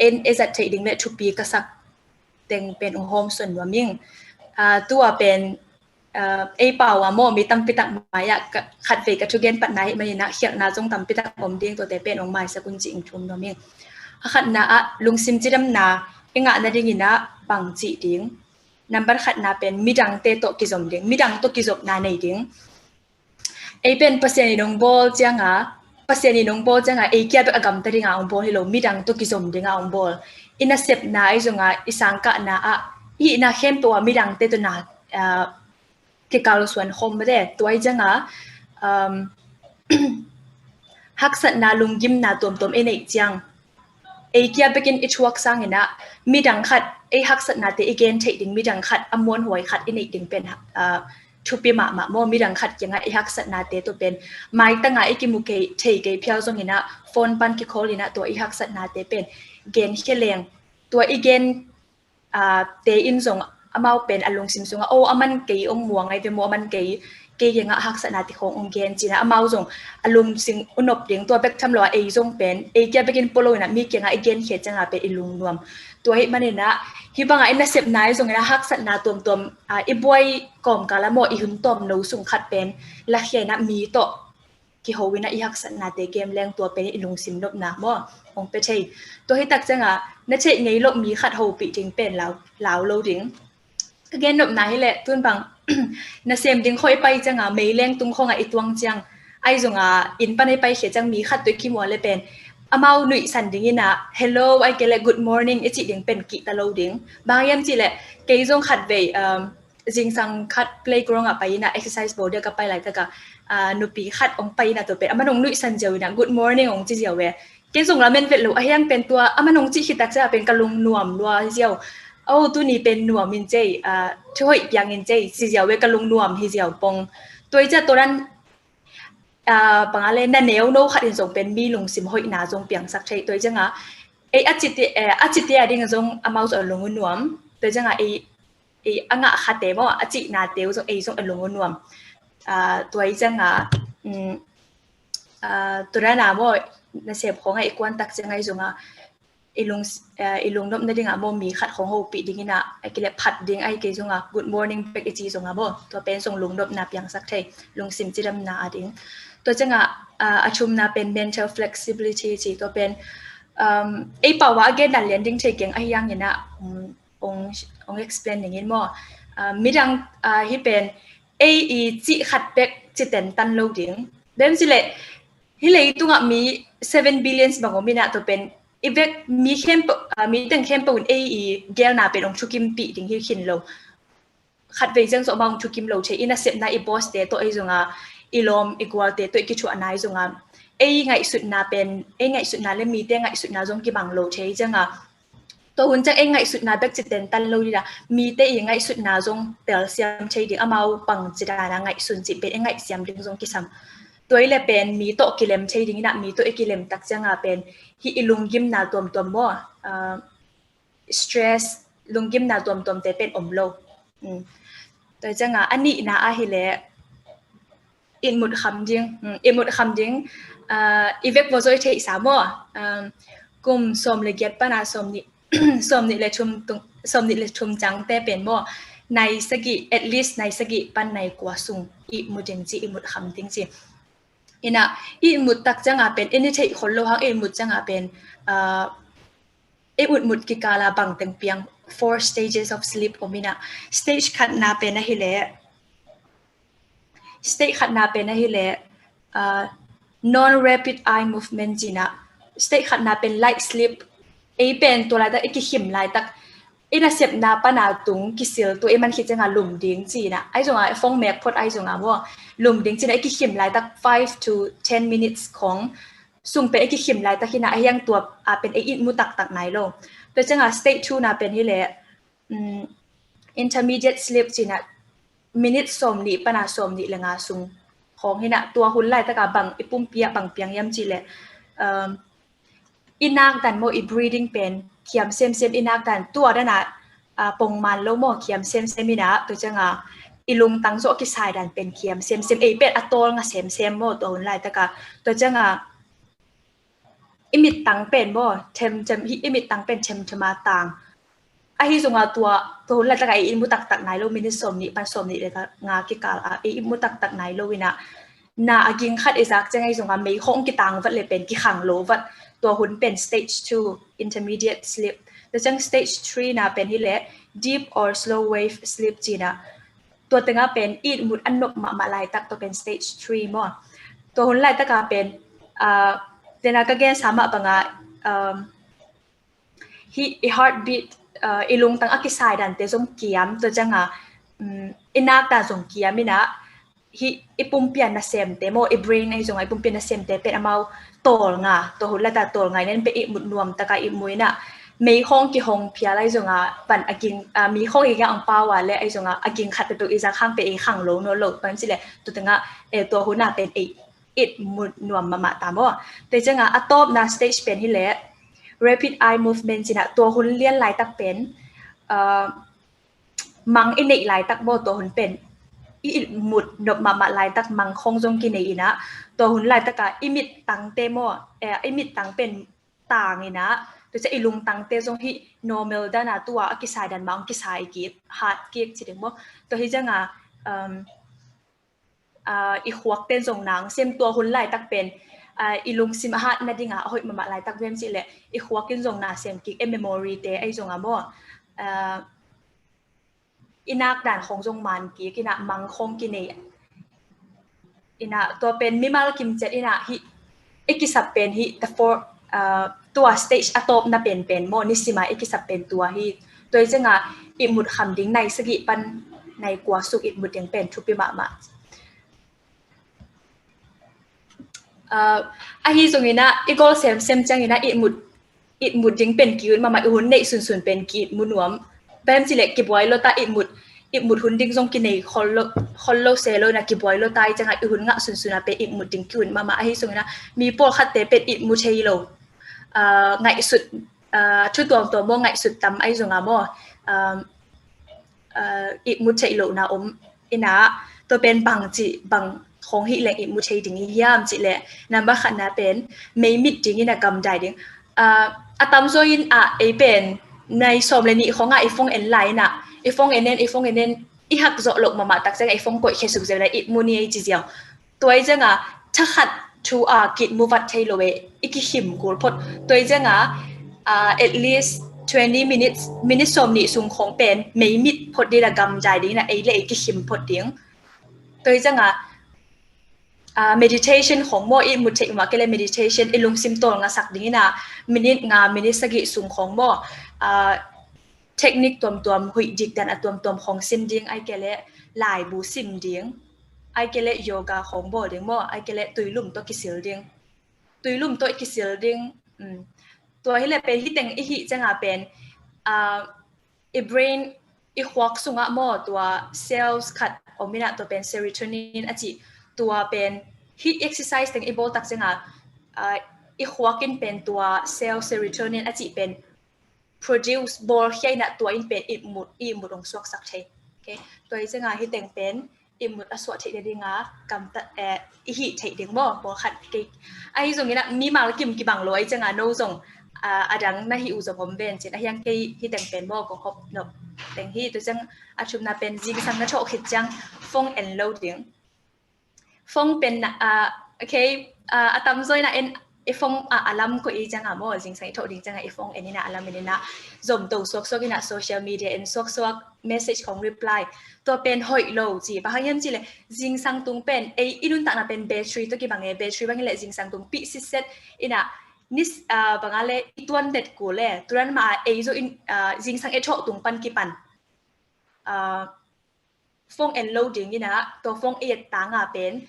en e zat theih ding le thupi ka sak teng pen hong hawmsawn nuam ing. Ah, tua pen, ah, ei pau a maw, mi tampi tak mai ah ka, khatvei ka thugen patna ahih manin ah khialhna zong tampi tak om ding, tuate pen hong maisak un ci-in thum nuam ing. A khatna ah lungsim cidamna i ngah nadingin ah bang cih ding. Nambat khatna pen midangte tawh kizom ding, midang tawh kizopna nei ding. Ei pen Pasian in hong bawl ciang a, Pasian in hong bawl ciang a ei kia bek a gamta ding a hong bawl hi lo, midang tawh kizom ding a hong bawl. I nasepna ahi zong a, i sangkahna ah, i hihna khempeuh ah midangte tawh na, ah, kikalsuan khawm mate. Tua ahih ciang a, um, haksatna, lunggimna tuamtuam i neih ciang ei kia bekin i thuak sangin ah midang khat, ei haksatnate i gen theih ding midang khat, a muanhuai khat i neih ding pen, ah, thupi mahmah maw. Midang khat kiangah i haksatnate tawh pen maitang a i kimu kei, thei kei phial zongin ah phone pan kikhawl in ah tua i haksatnate pen genkhia leng, tua i gen, ah, te in zong amau pen a lungsim sungah, "Oh, a man kei hong muang ahi ve maw, a man kei, kei kiangah haksatnate khawng hong gen," ci-in ah amau zong a lungsim uh nop ding. Tua bek tham lo a ei zong pen ei kia bekin pua lo in ah mi kiangah i genkhia ciang a pen i lungnuam. Tua ahih manin ah hih bang a i nasepna ahi zongin ah haksatna tuamtuam, ah, i buai kawmkal ah maw, i hun tawmno sung khat pen lakhia in ah mi tawh kiho in ah i haksatnate kem leng tua pen i lungsim nopna maw, hong pia thei. Tua hi tak ciang a na theih ngei loh mi khat hopih ding pen lau, lau lo ding. Ka gen nopna hi leh, tun bang nasem ding khawng i pai ciang a, meileng tung khawng ah i tuang ciang, ahi zong a inn pan i paikhia ciang mi khat tawh i kimuh leh pen amau nuihsan dingin ah, "Hello," ahih kei leh "Good morning," i cih ding pen kihta lo ding. Bang hiam cih leh kei zong khatvei, um, zingsang khat playground ah pai in ah exercise bawl ding ka pai laitak ah, ah, nupi khat hong pai in ah tua pen aman hong nuihsan ziau in ah, "Good morning," hong ci ziau e. Ken zong lamen vet lo, a hiang pen tua aman hong cih khit tak ciang a pen ka lungnuam lua hi ziau. "Oh, tuni pen nuam in cei, ah, thuhoih piang in cei," ci ziau e, ka lungnuam hi ziau pong. Tua hi ciang tua dan bang a le na neu no khat in zong pen mi lungsim hoihna zong piangsak thei. Tua hi cianga ei a cite a ding zong amau zong a lung uh nuam. Tua hi cianga ei ei a ngah khate maw, a cihnate uh zong ei zong a lung uh nuam. Tua hi cianga tua dana maw, nasep khawng a i kuan tak cianga ei zong a i lung i lungnopna dinga maw, mi khat khawng hopih dingina a kileh phat ding a i kei zong a good morning bek i ci zong a maw, tua pen zong lungnopna piangsak thei, lungsim cidamna a ding. Tua cianga a thumna pen mental flexibility ci, tua pen ei pau a a gen dan lian ding thei keng ahi hangina ong explain dingin maw. Midang hi pen ei i cih khat bek citen tan lo ding. Bem cileh hi leitungah mi seven billions bang om inah tua pen i vek mi khempeuh, mi teng khempeuh in ei i gelna pen ong thukimpih ding hi khin lo. Khatvei ciang zawh mah ong thukim lo thei, i nasepna i boss te tawh ei zong a, i lawm i gualte tawh i kithuahna ei zong a, ei ngaihsutna pen, ei ngaihsutna le mite ngaihsutna zong kibang lo thei cianga tua hun ciang ei ngaihsutna bek citen tan lo dina, mite i ngaihsutna zong telsiam thei ding, amau bang cidana ngaihsun cih pen ei ngaihsiam ding zong kisam. Tua i le pen mi tawh kilem thei ding inah, mi tawh i kilem tak cianga pen hi i lunggimna tuamtuam maw, stress, lunggimna tuamtuamte pen om lo. Tua cianga a nihna ahileh itmut kham ding, itmut kham ding. I vek vawzawi theihsa maw, kum sawm le giat pana sawm nih, sawm nih le thum tung, sawm nih le thum cangte pen maw, nai sagih, at least nai sagih pan nai kua sung itmut ding ci, itmut kham ding ci. Inah itmut tak cianga pen i ni theih khol lo hang, itmut cianga pen i utmut kikala bangteng piang four stages of sleep om inah, stage khatna pen ahileh, stage khatna pen ahileh non rapid eye movement cinah, stage khatna pen light sleep, ei pen tua laitak i kikhim laitak, i nasepna pana tung kisil tu i man khit cianga lum ding cinah, ai zonga i fong mek phot ai zonga maw, lum ding cinah i kikhim laitak five to ten minutes khong sung pen i kikhim laitak hinah, a hiang tua a pen ei itmu taktak nai lo. Tua cianga stage two na pen hileh intermediate sleep cinah, minute sawm nih pana sawm nih le nga sung khong hinah, tua hun laitaka bang i pumpi ah bang piang hiam cileh i nakdan maw, i breathing pen khiam semsem, i nakdan tua dana pongman lo maw, khiam semsem inah, tua cianga i lungtang zawh kisai dan pen khiam semsem, ei pen a tawl nga semsem maw tua hun laitaka. Tua cianga i mittang pen maw, themthem hi, i mittang pen themthema tang. Ahi zonga tua, tua hun laitaka ei itmu taktak nai lo, minute sawm nih pan sawm nih le nga kikal a ei itmu taktak nai lo inah, na a ging khat i zak ciang ahi zonga mei khong kitang vat le pen kikhang lo vat, tua hun pen stage two, intermediate sleep. Tua ciang stage three na pen hileh deep or slow wave sleep cinah, tua tenga pen itmut a nop mahmah laitak tua pen stage three maw. Tua hun laitaka pen tena ka gensa mah banga hi i heartbeat, i lungtang a kisai dante zong kiam, tua cianga i nakdan zong kiam inah, hi i pumpi a nasemte maw, i brain ahi zonga i pumpi a nasemte pen amau tawlnga, tua hun laitaka tawlnga inen pen itmut nuamtaka itmu inah, mei khong kihong phial ahi zonga van a ging, mi khong i ging ang pau a le ahi zonga a ging khat petu i zak hang pen ei khang lo nawn lo pan cileh, tua tenga tua huna pen ei itmut nuam mahmah ta maw. Tua cianga a tawpna stage pen hileh rapid eye movement cinah, tua hun lian laitak pen mang i neih laitak maw, tua hun pen i itmut nop mahmah laitak, mang khong zong kinei inah, tua hun laitaka i mittangte maw, i mittang pen tang inah, tua ciang i lungtangte zong hi normal dana tua a kisai dan mah ong kisai kik, hat kik ci ding maw. Tua hi cianga i khuakten zong na sem, tua hun laitak pen i lungsim a hat nadinga a hoih mahmah laitak vem cileh i khuakin zong na sem kik, e memory te ahi zonga maw, i nakdan khong zong man kik inah, mang khong kinei inah, tua pen mimal kimciat inah hi i kisap pen hi the four, tua stage a tawpna pen pen maw, nisima i kisap pen tua hi. Tua hi cianga itmut kham ding nai sagih pan nai kua sung itmut ding pen thupi mahmah. Ahi zonginah i gol semsem cianginah itmut, itmut ding pen ki-ut mahmah, i hun neih sunsun pen ki-itmu nuam. Bem cileh kibuai lota itmut, ihmut hun ding zong kinei khol lo, khol lo se lo ina, kibuai lo tai cianga i hun ngah sunsun a pen ihmut ding kihun mahmah ahi zongina mi pawlkhatte pen ihmut thei lo, ah, ngaihsut, ah, thu tuamtuam maw ngaihsut tam ahi zonga maw, ah, ah, ihmut theih lohna om ina, tua pen bang cih bang khong hih leng ihmut thei ding i hiam cih leh, number khatna pen meimit dingina gamdai ding. Ah, a tamzaw in ah ei pen nai sawm le nih khonga i phone en lai ina, i phone en en, i phone en en, i hak zawh loh mahmah tak cianga i phone koih khia suk ziau ina ihmut ni ei ci ziau. Tua i cianga thakhat thu a kit mu vat thei lo e, i kikhim kul phot. Tua i cianga, ah, at least twenty minutes, minute sawm nih sung khong pen meimit phot ding la gamdai dingina ei le ei kikhim phot ding. Tua i cianga, ah, meditation khong maw, ihmut theih mah kei le meditation, i lungsim tawlngasak dingina minute nga, minute sagih sung khong maw, ah, technique tuamtuam, huih dikdan a tuamtuam khong sim ding, ai kei le laibu sim ding, ai kei le yoga khong bawl ding maw, ai kei le tuilum tawh kisil ding. Tuilum tawh i kisil ding. Um, tua hi le pen hih teng i hih cianga pen, ah, i brain i khuak sungah maw tua cells khat om ina, tua pen serotonin a cih, tua pen hih exercise teng i bawl tak cianga, ah, i khuak in pen tua cell serotonin a cih pen produce, bawl khia ina tua in pen ihmut, ihmut hong suaksak thei. Okay? Tua i cianga hih teng pen ihmut a suah theih nadinga gamtat, eh, i hih theih ding maw, pawlkhat kei. Ahi zongina mimal kim kibang lo ahi cianga no zong, ah, a dang na hih uh zong om ven cin, ahi hang kei hih teng pen maw kong hop nop teng hi. Tua ciang a thumna pen zingsang na thawh khit ciang phone en lo ding. Phone pen na, ah, okay, ah, a tamzaw ina en, i phone, ah, alarm koih i cianga maw, zingsang i thawh ding cianga i phone en ina alarm en ina zom to suaksuak ina social media en suaksuak, message khong reply. Tua pen hoih lo ci, bang hang hiam cih le zingsang tung pen ei i nuntakna pen battery tawh kibang e, battery bang hi le zingsang tung pih sitset ina nis, ah, bang a le i tuan det kul e, turan mah a ei zo in, ah, zingsang e thawh tung pan kipan, ah, phone en lo ding ina, tua phone i et tanga pen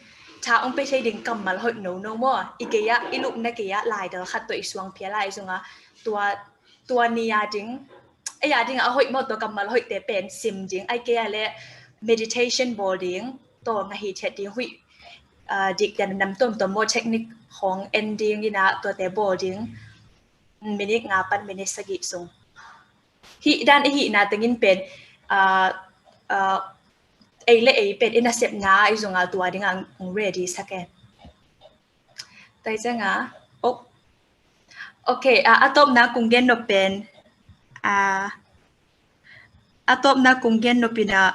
tha hong pe thei ding kammal hoih nono maw, i gei ah, i lupna gei ah laidal khat tawh i suang phial a, ahi zonga tua, tua ni a ding, ei a dinga a hoih maw, tua kammal hoihte pen sim ding, ai kei a le meditation bawl ding, tua ngaihhi thiat ding, huih, ah, dikdan nam tuamtuam maw, technique khong en ding ina tuate bawl ding. Minute nga pan minute sagih sung. Hih dan i hihna tengin pen, ah, ah, ei le ei pen i nasepna i zonga tua dinga hong ready sak e. Tua i cianga, oh. Okay, ah, a tawpna kong gen nop pen, ah, a tawpna kong gen nop ina,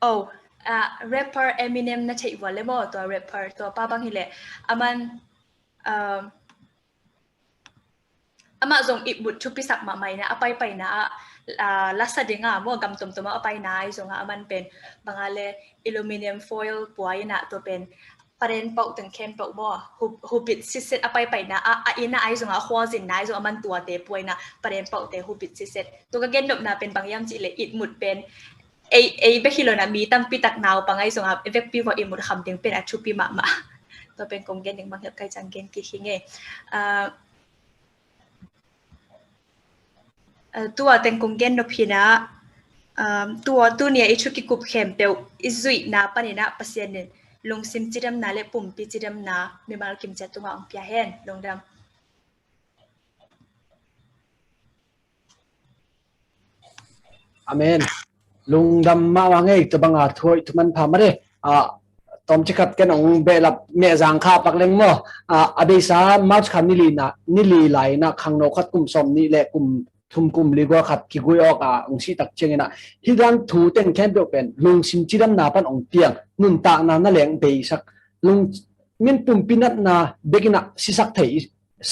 oh, ah, rapper Eminem na theih vua le maw, tua rapper, tua pa bang hi le, aman, um, amah zong ihmut thupisak mahmah ina, a paipaina ah, ah, lasa dinga maw, gam tomtom ah a paina ahi zonga aman pen bang a le aluminium foil pua ina, tua pen paden pauh teng khempeuh maw, hu, hubit sitset a paipaina ah, a ina ahi zonga, a khualzinna ahi zonga aman tuate pua ina, paden pauhte hubit sitset. Tua ka gen nopna pen bang hiam cih le ihmut pen ei, ei bek hi lo ina, mi tampi tak naupang ahi zonga i vekpi vua ihmut kham ding pen a thupi mahmah. Tua pen kong gen ding bang hi lo, kai ciang gen kik hi ing e. Ah, ah, tua teng kong gen nop hi ina, ah, tua tuni a i thu kikup khempeuh i zuihna pan ina Pasian in lungsim cidamna le pumpi cidamna mimal kimciat tungah hong pia hen. Lungdam. Amen. Lungdam mahmah ing e, tua banga thu hoih thu manpha mah de. Ah, tawmcik khat ken hong behlap mehzang kha pak leng maw. Ah, a beisa March kha ni li na, ni li lai ina khangno khat kum sawm nih le kum thum kum li gual khat kigui awk a hong sih tak ciang ina, hih dan thu teng khempeuh pen lungsim cidamna pan hong piang, nuntakna na leng beisak, lung, min pumpi natna bek ina sisak thei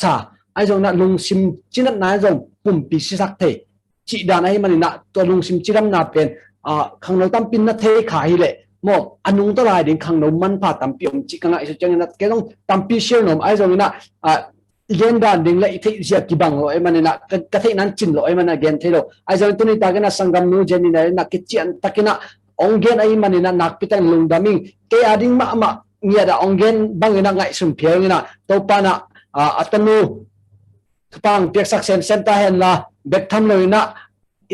sa, ahi zong ina lungsim cinatna zong pumpi sisak thei. Cih dan ahih man ina tua lungsim cidamna pen, ah, khangno tampi na thei kha hi leh maw, a nungta lai ding khangno manpha tampi om cih ka ngaihsut ciang ina, kei zong tampi share nuam, ahi zong ina, ah, i gen dan ding le i theih zia kibang lo ahih man ina, ka, ka theih nan cin lo ahih man ina gen thei lo. Ahi zong tuni tak ina sanggamnu Jenny na ina kician tak ina hong gen ahih man ina nakpi takin lungdam ing. Kei a ding mahmah ngiat a hong gen bang ina ngaihsun phial ing ina, Topa na, ah, a tanu thupha hong piaksak semsem ta hen la, bek tham lo in ah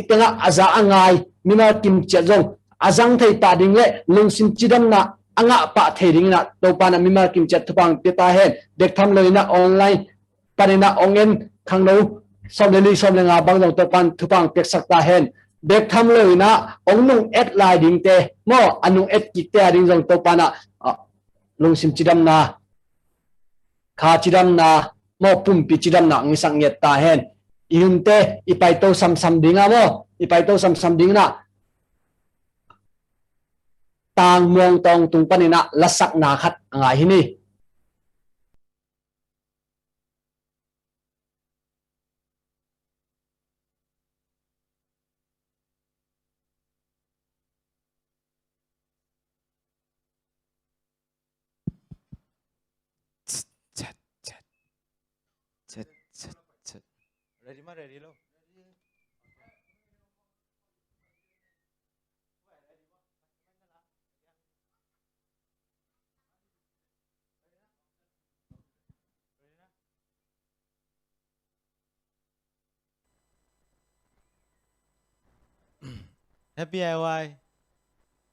i tengah a za a ngai mimal kimciat zong a zang thei pah ding le lungsim cidamna a ngah pah thei ding in ah Topa in ah mimal kimciat thupha hong pia ta hen. Bek tham lo in ah online panin ah hong en khangno sawm le li sawm le nga bang zong Topa in thupha hong piaksak ta hen. Bek tham lo in ah hong nung et lai dingte maw, a nung et kikte a ding zong Topa in ah, ah, lungsim cidamna, kha cidamna maw, pumpi cidamna hong ngisak ngiat ta hen. I hunte i paito samsam ding ah maw, i paito samsam ding in ah tangmuang tawng tung panin ah lasakna khat a ngai hi ni. Ready mah, ready lo. Happy ai wai.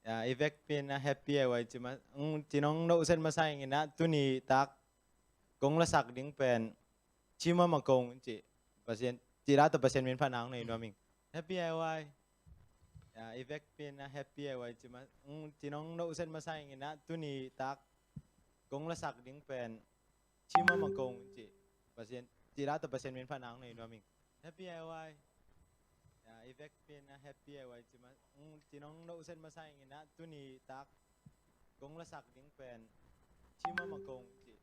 Ya, i vekpi in ah happy ai wai ci ma, mm, ci nong no sen masa ing in ah tuni tak kong lasak ding pen ci ma ma kong ci. Pasian, ci la ta Pasian min pha nang nei nuam ing. Happy ai wai. Ya, i vekpi in ah happy ai wai ci ma, mm, ci nong no sen masa ing in ah tuni tak kong lasak ding pen ci ma ma kong ci. Pasian, ci la ta Pasian min pha nang nei nuam ing. Happy ai wai. Ya, i vekpi in ah happy ai wai ci ma, mm, ci nong no sen masa ing in ah tuni tak kong lasak ding pen ci ma ma kong ci.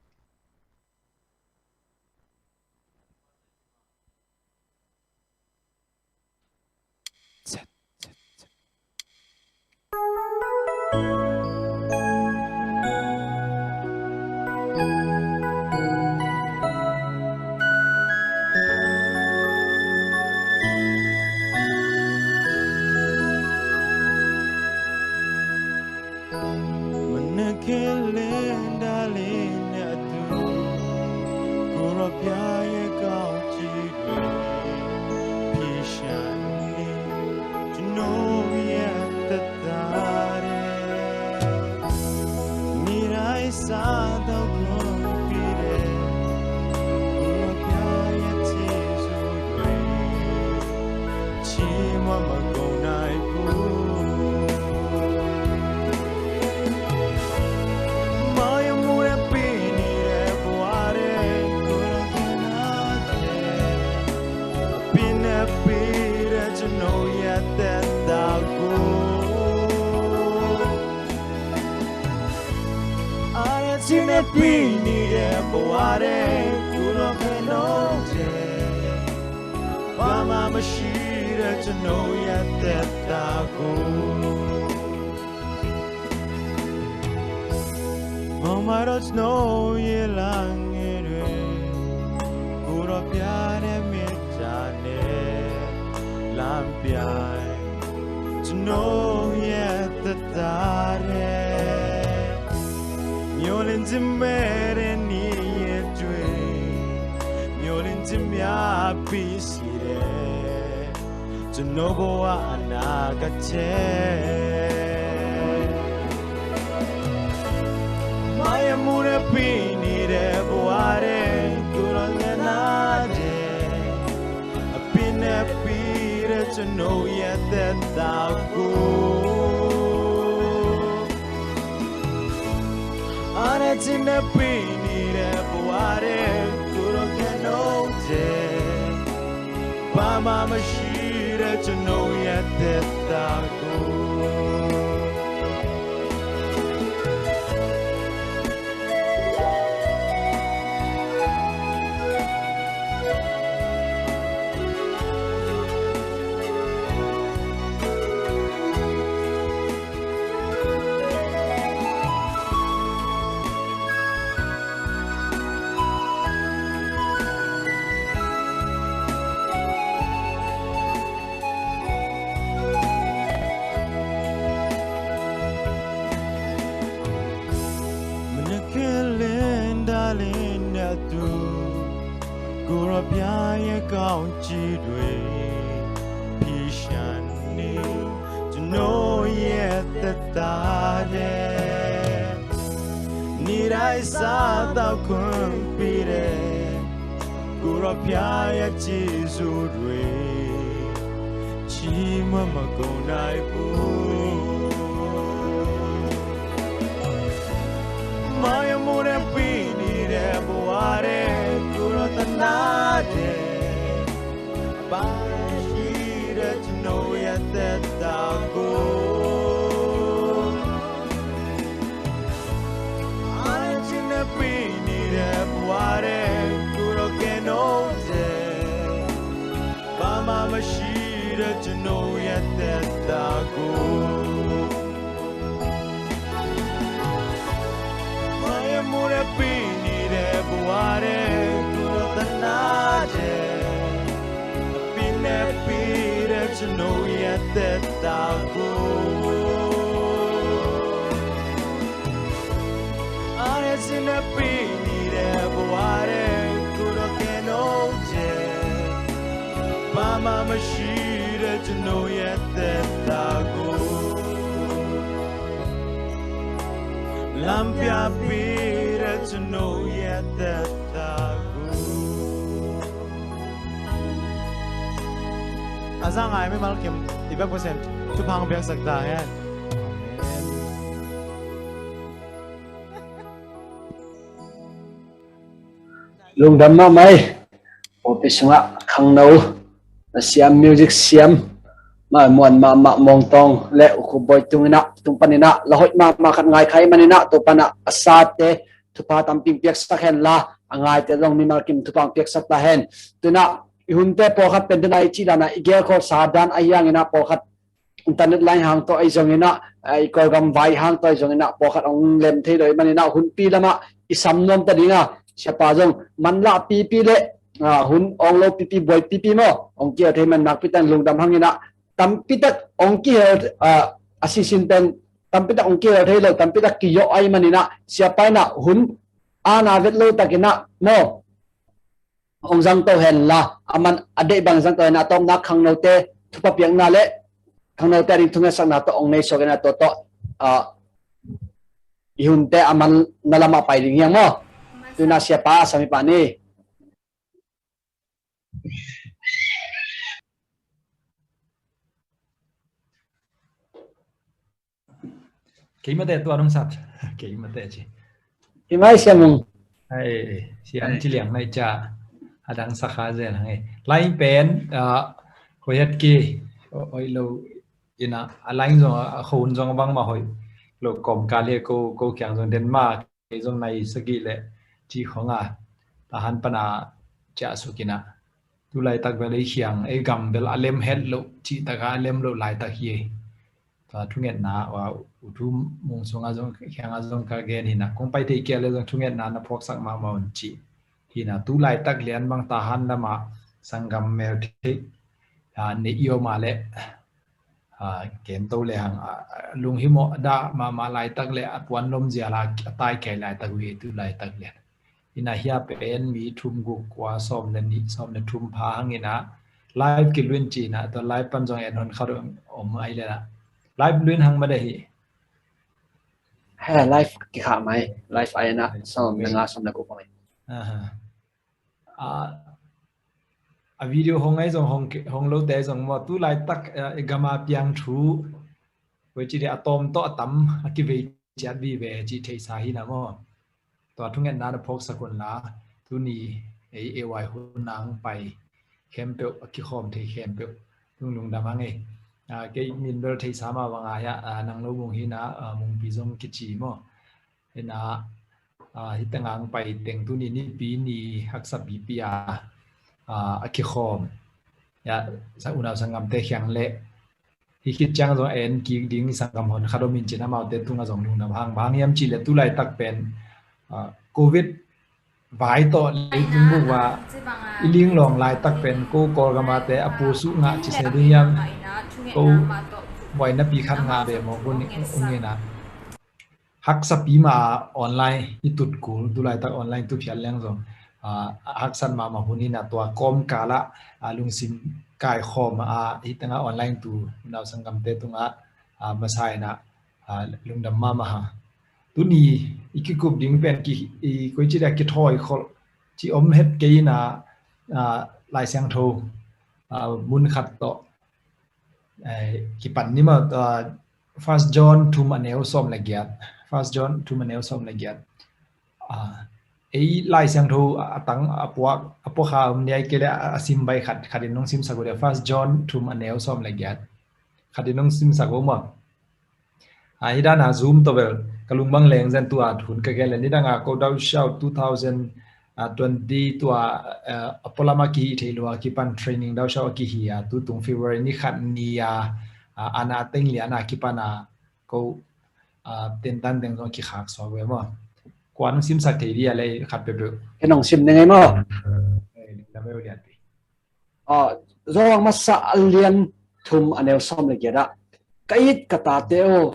ကိုယ်တော်ဘုရားရဲ့ကောင်းချီးတွေ ဖြေရှာနေ ကျွန်တော်ရဲ့သက်တာထဲ နေ့တိုင်းစားသောက်ခွင့်ပေးတဲ့ ကိုယ်တော်ဘုရားရဲ့ကျေးဇူးတွေ ချီးမွမ်းမကုန်နိုင်ဘူး။ မယမူတဲ့ ပြီးနေတဲ့ဘဝထဲ ကိုယ်တော်သနားတဲ့ အပါရှိတဲ့ ကျွန်တော်ရဲ့သက်တာကို အားနဲ့ချစ်နဲ့ ပြီးနေတဲ့ဘဝထဲ ကိုယ်တော်ကယ်နှုတ်တဲ့ ဘာမှမရှိတဲ့ ကျွန်တော်ရဲ့သက်တာကို မယမူတဲ့ ပြီးနေတဲ့ဘဝထဲ ကိုယ်တော်သနားတဲ့ အပြစ်နဲ့ ပြီးတဲ့ ကျွန်တော်ရဲ့သက်တာကို အားနဲ့ချစ်နဲ့ ပြီးနေတဲ့ဘဝထဲ ကိုယ်တော်ကယ်နှုတ်တဲ့ ဘာမှမရှိတဲ့ ကျွန်တော်ရဲ့သက်တာကို လမ်းပြပေးတဲ့ ကျွန်တော်ရဲ့သက်တာကို A za ngai mimal kim i bek pasen thupha piaksak ta hen. Lungdam mahmah ei. Pawlpi sungah khangno na siam, music siam mah, muan mahmah Mawngtawng le U Khup Bawi tung inah, tung pan inah la hoih mahmah khat ngai kha ahih man inah, tua pan ah a sate thupha tampi piaksak hen la, a ngaite zong mimal kim thupha piaksak ta hen. Tu inah i hunte pawlkhat pen tu inah i cih dan ah i gelkholsa dan ahi hang inah pawlkhat internet line hang tawh ahi zong inah, i Kawlgam vai hang tawh ahi zong inah pawlkhat hong lem thei lo ahih man inah hunpi lamah i sam nuam ta ding a, siapa zong manlah pipi le, ah, hun awng lo pipi, buai pipi maw, hong kihel thei man nakpi tak in lungdam hang inah, tampi tak hong kihel, ah, a sisin pen tampi tak hong kihel thei lo, tampi tak kizawh ahih man inah, siapa inah hun a na vet lo tak inah maw, hong zangto hen la, a man a deih bang zangto hen, a tawpna khangnote thupha piakna le khangnote a ding thungetsakna tawh hong nei suak inah, tua tawh, ah, i hunte a man na lamah pai ding hi hang maw. Tu inah siapa a sam i pa ni. Keimate tua nong sat. Keimate ci. Hi mai Sia Mung. Ai, Sia Mung ci liang nai ca. A dang sa kha zen hang ei. Lai pen, ah, hoih het ki, hoih lo inah, a lai zong, a khon zong bangmah hoih lo kawmkal hi ko, ko kiang zong den mah, kei zong nai sagih le ci khong a, Tahan pan a ciah suk inah. Tu laitak bel ei khiang, ei gam bel a lem het loh, cih tak a a lem loh laitak hi ei. Tua thungetna, ua, U Thu Mung sungah zong, kiangah zong ka gen hi inah, kong pai thei kei le zong thungetna na phawksak mahmah un cih hi inah, tu laitak lian bang Tahan lamah sanggam meltheih, ah, nei i om a le, ah, kem to le hang, ah, lunghimawh dah mahmah laitak le a puan lomzia la a tai kei laitak uh hi tu laitak lian. Inah hia pen mi thum guk kua sawm le nih, sawm le thum pha hang inah live kilui in ci inah, tua live pan zong en hon khat om ai le lah. Live lui in hang mah deh hi. He, live kikhah mai, live ai inah sawm le nga, sawm le guk mai. Aha. Ah, a video hong ai zong hong, hong lote zong maw, tu laitak, ah, i gam a piang thu, hoih ci dih a tawm tawh a tam a kivei ciat vive cih theihsa hi inah maw. Tua thungetna na phawksak un la, tuni ei, ei vai hun nang pai khempeuh, a kikhawm thei khempeuh tung lungdam hang ei. Ah, kei min bel theihsa mah bang a hia, ah, Nang Lo Mung hi inah, ah, Mungpi zong kici maw. Inah, ah, hih tengah hong pai teng tuni Nipi ni haksa pipi a, ah, a kikhawm, ya, sa unau sanggamte khiang le hih khit ciang zong en kik ding i sanggam hon khat om in cin, amaute tungah zong lungdam hang. Bang hang hiam cih le tu laitak pen, ah, Covid vai tawh leitung bup ah i linglawng laitak pen ko Kawlgam a te a pusuh ngah ci se ding hiam, ko buaina pi khat ngah ve maw, ko ni, ko ni na. Haksapi mah online i tut kul, tu laitak online tu phial leng zong ah, a haksat mahmah hun hi-in ah, tua kawmkal ah, ah, lungsim kaikhawm a, hih tengah online tu unau sanggamte tungah, ah, masa in ah, ah, lungdam mahmah hang. Tuni i kikup ding pen ki, i koici dia kithawi kholh ci om het kei in ah, ah, Lai Siangtho, ah, mun khat tawh, eh, kipan ni maw, ah, First John thum a neu sawm le giat. First John thum a neu sawm le giat. Ah, ei Lai Siangtho a tang a puak, a puak kha om ni, ahih kei leh a, a sim bai khat, khat in nong simsak uh dia, First John thum a neu sawm le giat. Khat in nong simsak uh maw. Ah, hi dan a Zoom tawh bel ka lung bang leng zen, tua hun ka gen leh, nidang a ko Dau Shau two thousand twenty tua, eh, a pualam a kihih theih lo a kipan training Dau Shau a kihih a, tu tung February ni khat ni a, ah, ana teng lian a kipan a ko, ah, tentan teng zong kikhak suak ve maw. Kua nong simsak thei dia lei khat peuhpeuh. Kei nong sim ning ei maw. Eh, lungdam ei u lianpi. Ah, Johan masa a lian thum a neu sawm le giat ah, "Ka it ka tate aw,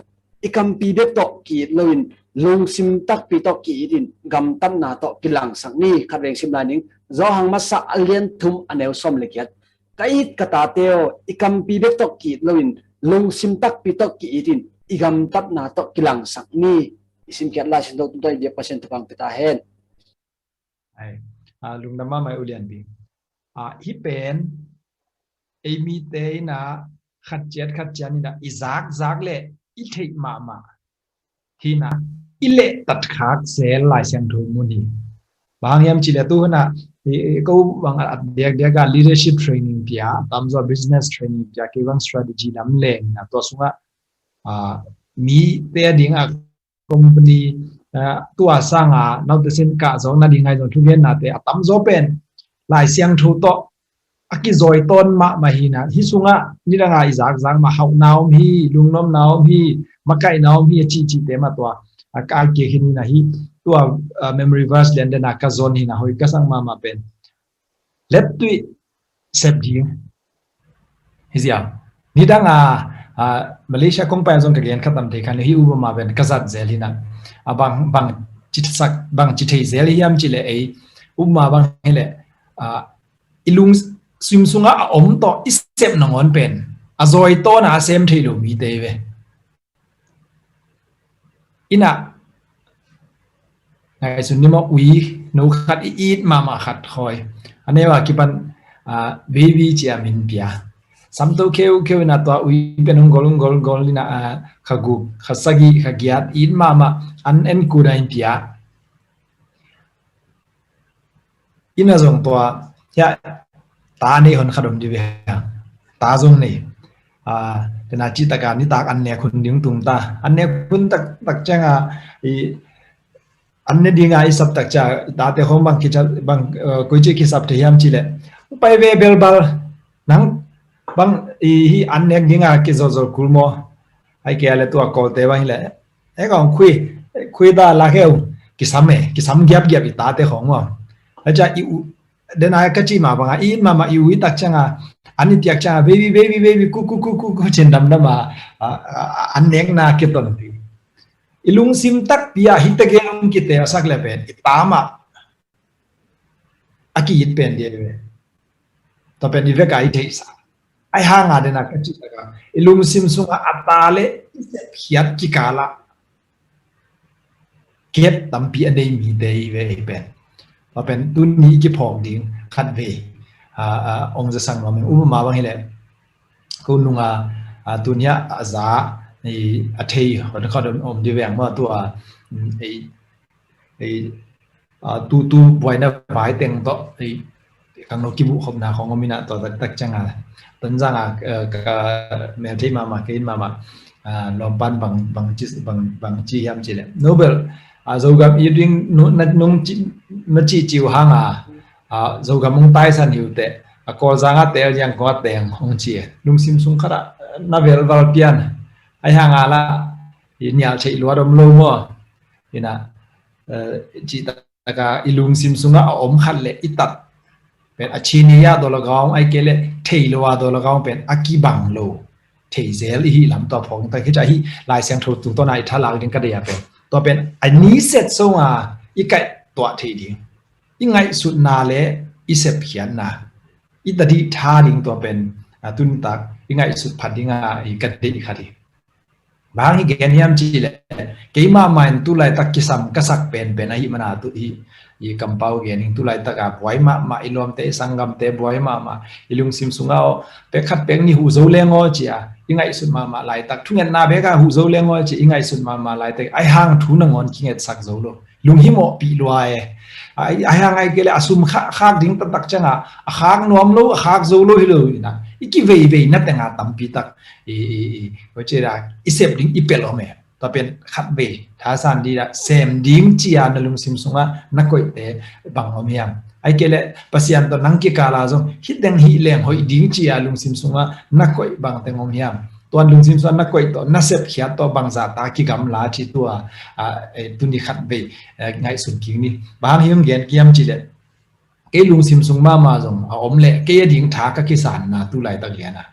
i kampi bek tawh ki-it loin, lungsim takpi tawh ki-it in, gamtatna tawh kilangsak ni." Khat veng sim lai ning. Johan masa a lian thum a neu sawm le giat. "Ka it ka tate aw, i kampi bek tawh ki-it loin, lungsim takpi tawh ki-it in, i gamtatna tawh kilangsak ni." I simkhiat Lai Siangtho tung tawh i biak Pasian thupha pia ta hen. Ai, ah, lungdam mahmah ei u lianpi. Ah, hih pen ei mite in ah khat ciat khat ciat in ah i zakzak leh i theih mahmah hi-in ah, i lehtat khak zel Lai Siangtho mun hi. Bang hang hiam cih leh tu hun ah, i, i, ko bang a, a diakdiak a leadership training pia, a tamzaw business training pia, kei bang strategy lam leng in ah, tua sungah, ah, mite a ding a company, ah, tua sang a note sin kah zawk nading ahi zong thugennate a tamzaw pen Lai Siangtho tawh a kizawi tawn mahmah hi-in ah, hih sungah nidang a i zakzak mah hauhna om hi, lungnuamna om hi, makaihna om hi, a cihcihte mah tua, ah, ka ai kik hi-in ah, hih tua, ah, memory verse lian den a ka zon hi-in ah, hoi ka sak mahmah pen, lettuih sep ding. Hi ziau. Nidang a, ah, Malaysia kong pai a zong ka gen kha tam thei kha, hih upama pen ka zat zel hi-in ah, ah, bang, bang ci sak, bang ci thei zel hiam cih leh ei upama bang hi leh, ah, i lungsim sungah a om tawh i sep nangawn pen a zawi tawn a sem thei lo mite hi ve. In ah, ngaihsun ni maw, ui no khat i it mahmah khat khawi. A neu a kipan, ah, baby ci a min pia. Sam to kheukheu in ah tua ui pen hong gol, hong gol, gol in ah, ah, kha guk, kha sagih, kha giat, it mahmah, an en kun a in pia. In ah zong tua, hiah, ta nei hon khat om di ve. Ta zong nei. Ah, tena cih tak a nitak an nek hun ding tung ta. An nek hun tak, tak ciang a, i, an ne ding a i sap tak ciang a, i tate khong bang kica, bang, eh, koici kisap thei hiam cih leh, pai ve belbal. Nang bang, i, hih an nek ding a kizolzol kul maw. Ahih kei leh tua Kawlte bang hi leh, e kong khui, khui ta la kheu, kisam e, kisam giapgiap i tate khong maw. Ahih ciang i u, den a ka cih mah bang a, i it mahmah, i u i tak ciang a, an i tiak ciang a, baby, baby, baby, ku, ku, ku, ku, ku, cin damdam a, a, a, a, an nekna kiton pi. I lungsim takpi a hih tegel hong kitelsak leh pen, i ta mah a ki-it pen dia ve. Tua pen i vek a i theihsa. Ahih hang a den a ka cih tak a, i lungsim sungah a ta leh i sepkhiat kikal ah gap tampi a nei mite hi ve ei pen. Tua pen tuni i kiphawk ding khat vei, ah, ah, hong zasak nuam ing. Upama bang hi leh, ko nung a, ah, tuni a, a za, i, a thei hon khat om, om di veng maw, tua, mm, ei, ei, ah, tu, tu buaina vai teng tawh, ei, khangno kibuhkhopna khong om in ah, tua taktak ciang a, Tonzang a, eh, ka meltheih mahmah, ka it mahmah, ah, lawmpan bang, bang ci, bang, bang ci hiam cih leh, no bel, ah, Zogam it ding, nu, na, nung ci, na cihcih uh hang a, ah, Zogam hong taisan hi uh teh, a Kawlzang a tel, Yangon a teng hong ci e. Lungsim sung khat ah na velval pian, ahih hang a lah i nial theih luat om lo maw. In ah, eh, cih tak a i lungsim sungah a om khat leh i tat pen a chin i a daw lagawng, ahih kei leh thei lo a daw lagawng pen a kibang lo thei zel i hih lam tua phawk tak hi. Tua hih Lai Siangtho tungtawn a i thalak ding ka deih a pen, tua pen a ni set sung a i kaihtuah thei ding. ngaihsutna le i sepkhiatna i tadih tha ding tua pen, a, tunitak i ngaihsut phat dinga i ka deih khat hi. Bang hang hi gen hiam cih leh, keimah mah in tulaitak kisam ka sak penpen ahih mana tu hi. I kampau gen in tulaitak a buai mahmah, i lawmte i sanggamte buai mahmah, i lungsim sungah aw, pek khat pek nih huh zo leng aw ci-a i ngaihsut mahmah laitak, thungetna bek a huh zo leng aw ci-a i ngaihsut mahmah laitak, ahi hang thu nangawn kingetsak zo lo. Lunghimawhpih lua e. Ahi hang ahi kei leh a sum khak, khak ding taktak ciangah a khak nuam lo, a khak zo lo hi lo hi na. I kiveivei na tenga tampi tak i, i, i, i sep ding i pelh om e. Tua pen khatvei thasan dih dah sem ding ci-a na lungsim sungah na koihte bang om hiam? Ahi kei leh Pasian tawh nang kikala zong hih teng hih leng hoih ding ci-a lungsim sungah na koih bang teng om hiam? Tuan lungsim sungah na koih tawh, na sepkhiat tawh bangzah ta kigamla ci tua, a, e, tuni khatvei, e, ngaihsun kik ni. Bang hang hi hong gen kiam cih leh, kei lungsim sung mahmah zong a om leh kei a ding tha ka kisanna tulaitak liana.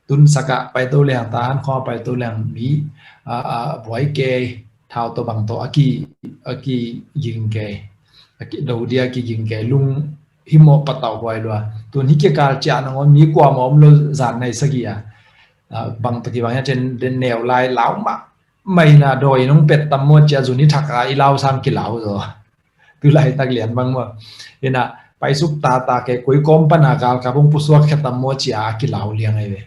Tunsakah paito leng, tahan khawng paito leng mi, a, a, buai kei, thau tawh bang tawh a ki, a kiging kei, a ki do dia kiging kei, lunghimawh patauh huai lua. Tun hi kikal ciah nangawn mi kuamah om lo zan nai sagih a. A, bang tawh kibang hian cen den neu lai lau mah mai na dawi nong pet tam maw cia zun i thak a i lau sang kilau zaw. Tulaitak lian bang maw. Ina paisuk tata kei koi kawm pana galkap hong pusuak khe tam maw cia a kilau liang ai ve.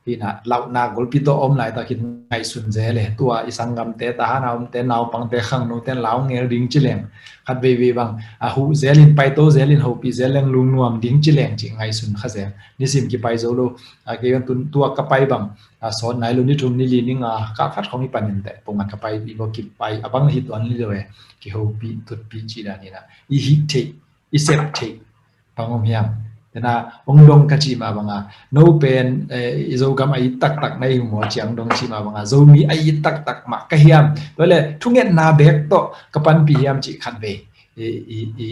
Ina lauhna golpi tawh om laitakin ngaihsun zel e. Tua i sanggamte, tahan a omte, naupangte, khangnote lau ngel ding ci leng, khat veivei bang a huh zelin, paito zelin, hopih zel leng lungnuam ding ci leng ci ngaihsun kha zel. Nisim kipai zo lo. A, kei tun tua ka pai bang a sawt nai lo, ni thum ni li ni nga ka khat khawng i panin teh pongah ka pai i baw kipai a bang hi tuan li lo e. Kihopih tutpih ci dan ina i hih theih, i sep theih bang om hiam? Tena ong dong ka cih mah banga, no pen, eh, i Zogam a it taktak na hi maw ciang dong cih mah banga, Zomi a it taktak mah ka hiam? Tua le thungetna bek tawh ka panpih hiam cih khat vei i, i, i,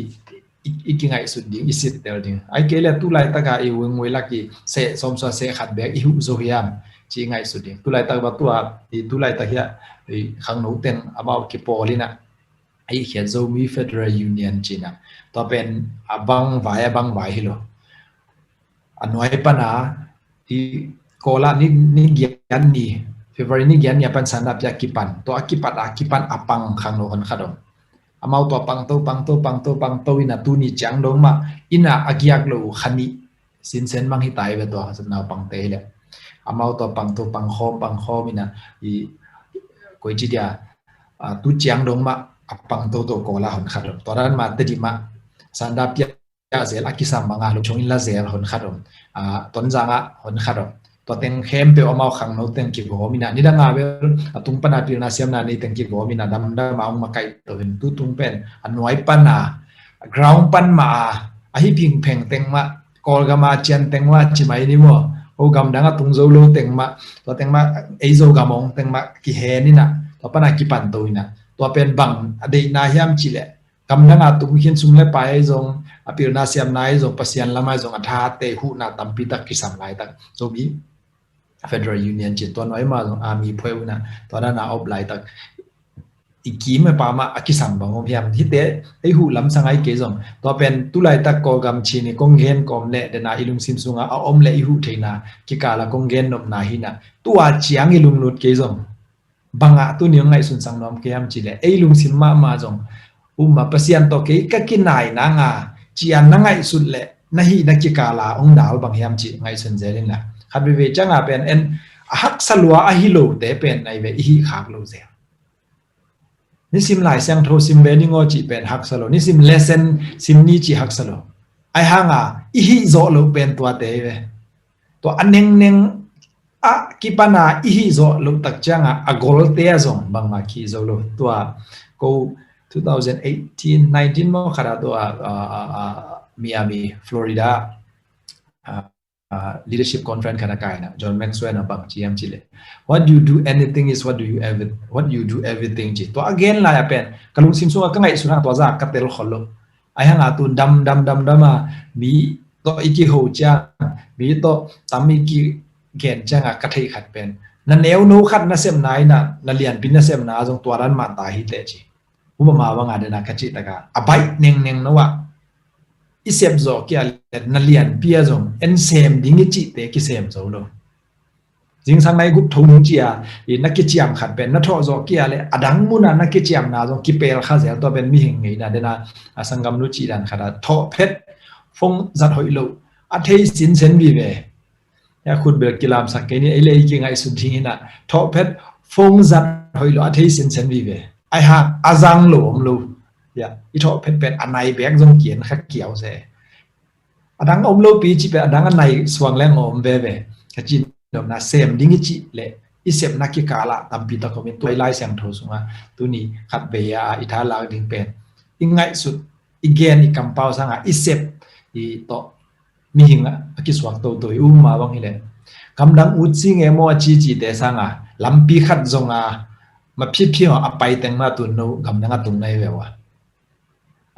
i, i kingaihsun ding, i sittel ding. Ai kei le tulaitaka i uingui lak i seh sawmsua seh khat bek i huh zo hiam cih ngaihsun ding. Tulaitak ba tua i tulaitak hiah i khangno teng amau kipawl ina a i khiat Zomi Federal Union cina. Tua pen a bang vai, a bang vai hi lo. A nuai pana i Kawla ni, ni giat ni, February ni giat ni a pan sandap a kipan, tua a kipat a kipan a pang khangno hon khat om. Amau tua pangto, pangto, pangto, pangto ina tuni ciang dong mah ina a giak lo khani sinsen mang hi tai ve tua naupangte hi le. Amau tua pangto, pangkhawm, pangkhawm ina i koi ci dia, a, tu ciang dong mah a pangto to Kawla hon khat om. Tua dan mah tedi mah sandap a zel a kisam banga lo chong in la zel hon khat om. A, Tonzang ah hon khat om. Tua teng khempeuh amau khangno teng kigawm ina. Nidang a bel a tung pana pilna siamna nei teng kigawm ina damdam a ong makaih to in tu tung pen a nuai pana ground pan mah a, a hi phingpheng teng mah Kawlgam a cian teng mah ci mai ni maw. O gamdang a tung zo lo teng mah, tua teng mah ei Zogam ong teng mah kihen ina. Tua pana kipan to ina. Tua pen bang a deihna hiam ci le gamdang a tung khin sum le pai zong, a pilna siamna zong, Pasian lam a zong a thate huhna tampi tak kisam laitak. Zomi Federal Union cin tua nuai ma zong a mi phuai una tua dana op laitak i kim e pa ma a kisam bang om hiam hite ei huh lamsang ai kei zong tua pen tulaitak Kawlgam cin i kong gen kawm le dena i lungsim sunga a om le i huh theina kikala kong gen nopna hina tua ciang i lunglut kei zong bangah tuni hong ngaihsun sang nuam kei hiam cih leh ei lungsim mahmah zong um a Pasian tawh kei ka kinai nanga cian na ngaihsut leh na hih na kikala hong dal bang hiam cih ngaihsun zel inla khat veve cianga pen en a haksa lua ahi lote pen nai ve i hih khak lo zel. Nisim Lai Siangtho sim ve ni ngaw cih pen haksa lo, nisim lesson sim ni cih haksa lo. Ai hanga i hih zawh loh pen tuate hi ve. Tua a nengneng a kipana i hih zawh loh tak cianga a golte a zong bangma khi zo lo. Tua ko two thousand eighteen nineteen maw khata tua a, a, a, Miami, Florida a, a, leadership conference khata kaina John Maxwell na bang ciam cile. What you do anything is what do you ever, what you do everything ci. Tua a gen lai a pen ka lungsim sunga ka ngaihsuna tua za ka tel khol lo. Ai hanga tu dam dam dam dam a mi tawh i kiho ciang mi tawh tam i kigen cianga ka theih khat pen na neu no khat na semna ina na lianpi na semna zong tua dan mah ta hi teh ci. Upama banga dena ka cih taka a baih nengneng no ah i sep zawh kia le na lianpi a zong en sem ding i cihte kisem zo lo. Zingsang na i gup tho nung cia i na kiciam khat pen na thawh zawh kia le a dang muna na kiciamna zong kipel kha zel. Tua pen mihing ngeina dena a sanggam nu cih dan khat a thawh phet phone zat hoih lo a thei sinsen vive. Ya khut bel kilamsak kei ni ei le ei kingaihsun ding ina thawh phet phone zat hoih lo a thei sinsen vive. Ai hang a zang lo om lo. Ya i thawh phet phet a nai bek zong kian kha kiau se. A dang om lo pi ci phet a dang a nai suang leng om veve. Ka ci nopna sem ding i cih le i sepna kikala tampi tak om in tua i Lai Siangtho sunga tuni khat vei a i tha lak ding pen i ngaihsut i gen i kampau sanga i sep i tawh mihing a kisuak toto i um ma bang hileh gamdang ut si nge maw a cicite sanga lampi khat zonga ma phiphi a pai teng ma tun no gamdang a tung nai ve ua.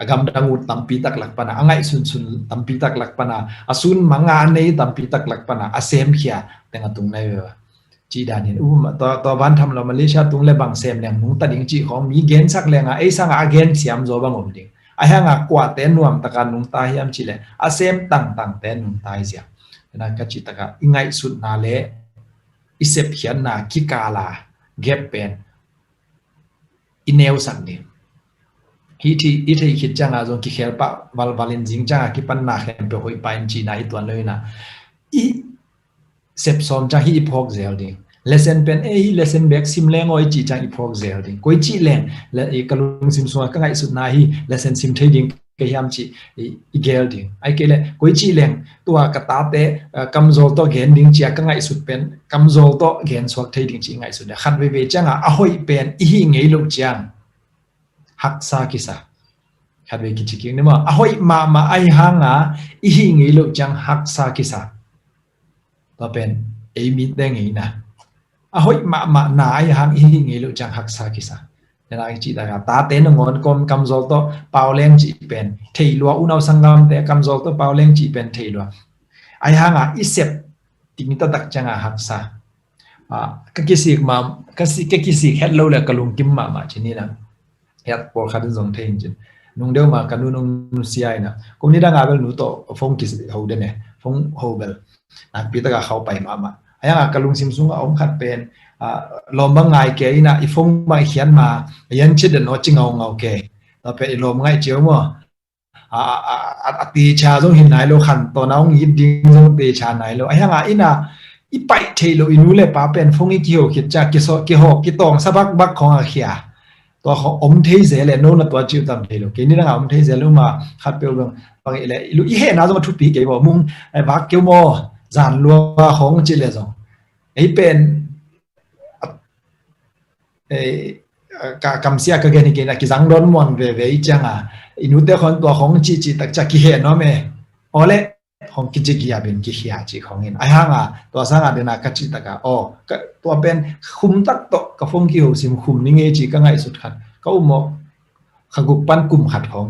A gamdang ut tampi tak lak pana a ngaihsunsun tampi tak lak pana a sun manga a nei tampi tak lak pana a semkhia teng a tung nai ve ua. Cih dan hin um tua tua van tham lo Malaysia tung le bang sem leng nungta ding cih khong mi gensak lenga ei sanga a gen siam zaw bang om ding. A hianga kuate nuam taka nungta hiam cih le a sem tangtangte nungta hi ziam. Tena ka cih taka i ngaihsutna le i sepkhiatna kikala gap pen i neusak ding. Hi thi i thei khit cianga zong kikhel pah valvalin zing cianga kipanna khempeuh hoih pain cihna hi tuan lo ina i sep sawm ciang hi i phawk zel ding. Lesson pen e hi lesson bek sim leng aw i cih ciang i phawk zel ding. Koi cih leng ka lungsim sunga ka ngaihsutna hi lesson sim thei ding ka hiam cih i gel ding. Ai kei le koi cih leng tua ka tate kamzawl tawh gen ding cia ka ngaihsut pen kamzawl tawh gen suak thei ding cih i ngaihsut le khat veivei cianga a hoih pen i hih ngei loh ciang haksa kisa. Khat vei kici kik ni maw a hoih mahmah ahi hanga i hih ngei loh ciang haksa kisa. Tua pen ei mite ngeina a hoih mahmah na ahi hang i hih ngei loh ciang haksa kisa. Tena i cih taka tate nangawn kawm kamzawl tawh pau leng cih pen thei lua unau sanggamte kamzawl tawh pau leng cih pen thei lua. Ahi hanga i sep ting taktak cianga haksa. Ka kisik ma ka kisik het lo le ka lungkim mahmah ci nina. Hiat pawlkhat in zong thei in cin nung deuh ma ka nu nung nusia ina ko ni danga bel nu tawh phone kiho den e phone ho bel nakpi taka khau pai mahmah. Ahianga ka lungsim sunga om khat pen lawm bang ngai ke ina i phone bang i khian ma a yan cit den aw ci ngaungau ke. Tua pen i lawm ngaih cio maw a techa zong hin nai lo khan tawna hong it ding zong techa nai lo ahianga ina i paih thei lo i nu le pa pen phone i kiho khit cia kiho kitawng sa bakbak khong a khia. Tua khong om thei zel le no na tua ciu tam thei lo kei ni danga om thei zel uma khat peuh bang bang i le i hehna zong a thupi kei baw mung vak keu maw zan lua khong ci le zong ei pen ka kamsia ka gen hi kei na kizang dawn muan veve i cianga i nute khon tua khong cihcih takcia kiheh nuam e. Awle khong kici giabin kihia cih khongin ahi hanga tua sanga dena ka cih taka aw tua pen khum tak tawh ka phone kiho sim khum ni ngei cih ka ngaihsut khat ka um aw. Kha guk pan kum khat khong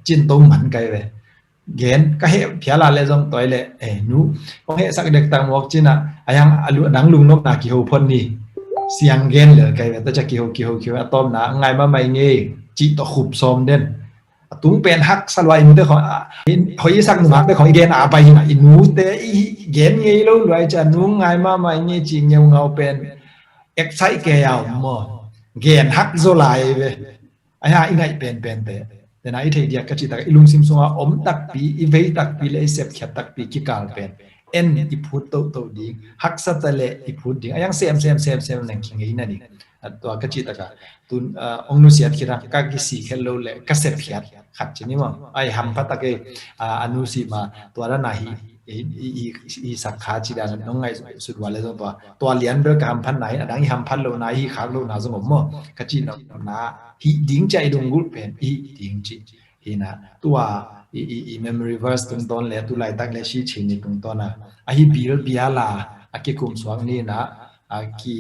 cin to man kai ve. Gen ka heh phiala le zong toi le e nu kong heh sak dek tang muak cina a yang a lu nang lungnopna kiho phon ni. Siang gen le kai ve ta ca kiho kiho kiho a tawmna ngai ma mai ngei cih tawh khup sawm den. A tung pen hak sa lua i nute khong hoi i sak nungak te khong i gen a bai hina i nute i gen ngei lo lua i ca nu ngai ma mai ngei cih ngeu ngau pen. Excite ke yau maw gen hak zo lai ve. Ahi hang i ngaih penpente tena i theih diak ka cih taka i lungsim sunga om takpi i vei takpi le i sepkhiat takpi kikal pen en i phut tohtoh ding haksa ta le i phut ding a yang sem sem sem sem nang kingeina ding. Tua ka cih taka tun ong nusiat khit hang ka kisik het lo le ka sepkhiat khat ci ni maw ai hampha tak ei a nusi ma tua dana hi i sak kha ci dan nong ngaih sut ua le zong tua tua lian bel ka hamphatna hi a dang i hamphat lohna i khak lohna zong om maw ka cih nopna hih ding cia i lunggulh pen i hih ding cih hina tua i memory verse tungtawn le tu laitak le si chin ni tungtawna ahi bil biala a kikum suak nina a ki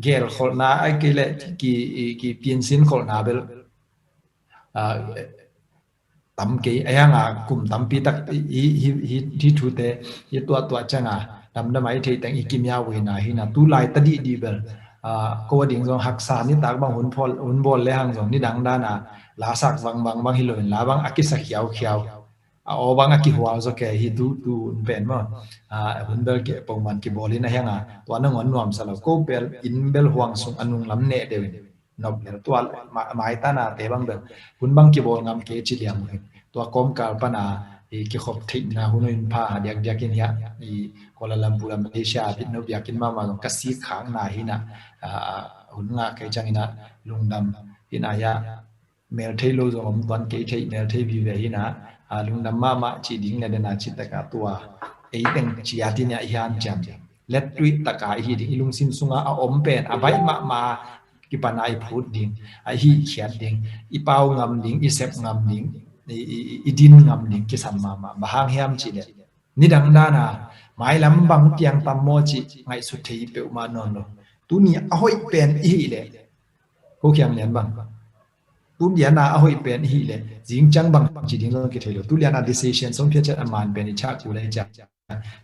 gel kholhna a kei le ki ki piansin kholhna bel tam kei a hianga kum tampi tak hi thute hi tuahtuah cianga damdama i theiteng i kimia uina hina tu lai ta dihdih bel ko a ding zong haksa nitak bang hun bawl le hang zong nidang dana lasak vangvang bang hi loin la bang a kisa khiaukhiau, a aw bang a kihuau zaw kei hi tu tu hun pen maw. Hun bel kei poman kibawl in a hianga tua nangawn nuamsa lo ko bel inn bel huang sung a nunglam neh deuh in nop lel tua maitana te bang bel hun bang kibawl ngam kei ci liang uh hi. Tua kawmkal pana i kikhop theihna hun in pha a diakdiak in hiah i Kuala Lumpur a Malaysia a bitno biakinn mahmah zong ka sik khakna hinah hun ngah kei canginah lungdam hinah hiah mel thei lo zong om tuan kei thei mel thei vive hinah lungdam mahmah ci ding le dena ci taka tua ei teng ciatin hiah i hanciam ding lettuih taka i hi ding i lungsim sunga a om pen a baih mahmah kipana i phut ding a i hihkhiat ding i pau ngam ding i sep ngam ding i din ngam ding kisam mahmah. Bang hang hiam cih leh nidang dana mailam bang piang tam maw cih ngaihsut thei peuhmah nawn lo. Tuni a hoih pen i hih leh ko khiang lian bang tu liana a hoih pen i hih leh zingciang bang ci ding zong kithei lo. Tu liana decision song phiat ciat a man pen i chak u le i ciak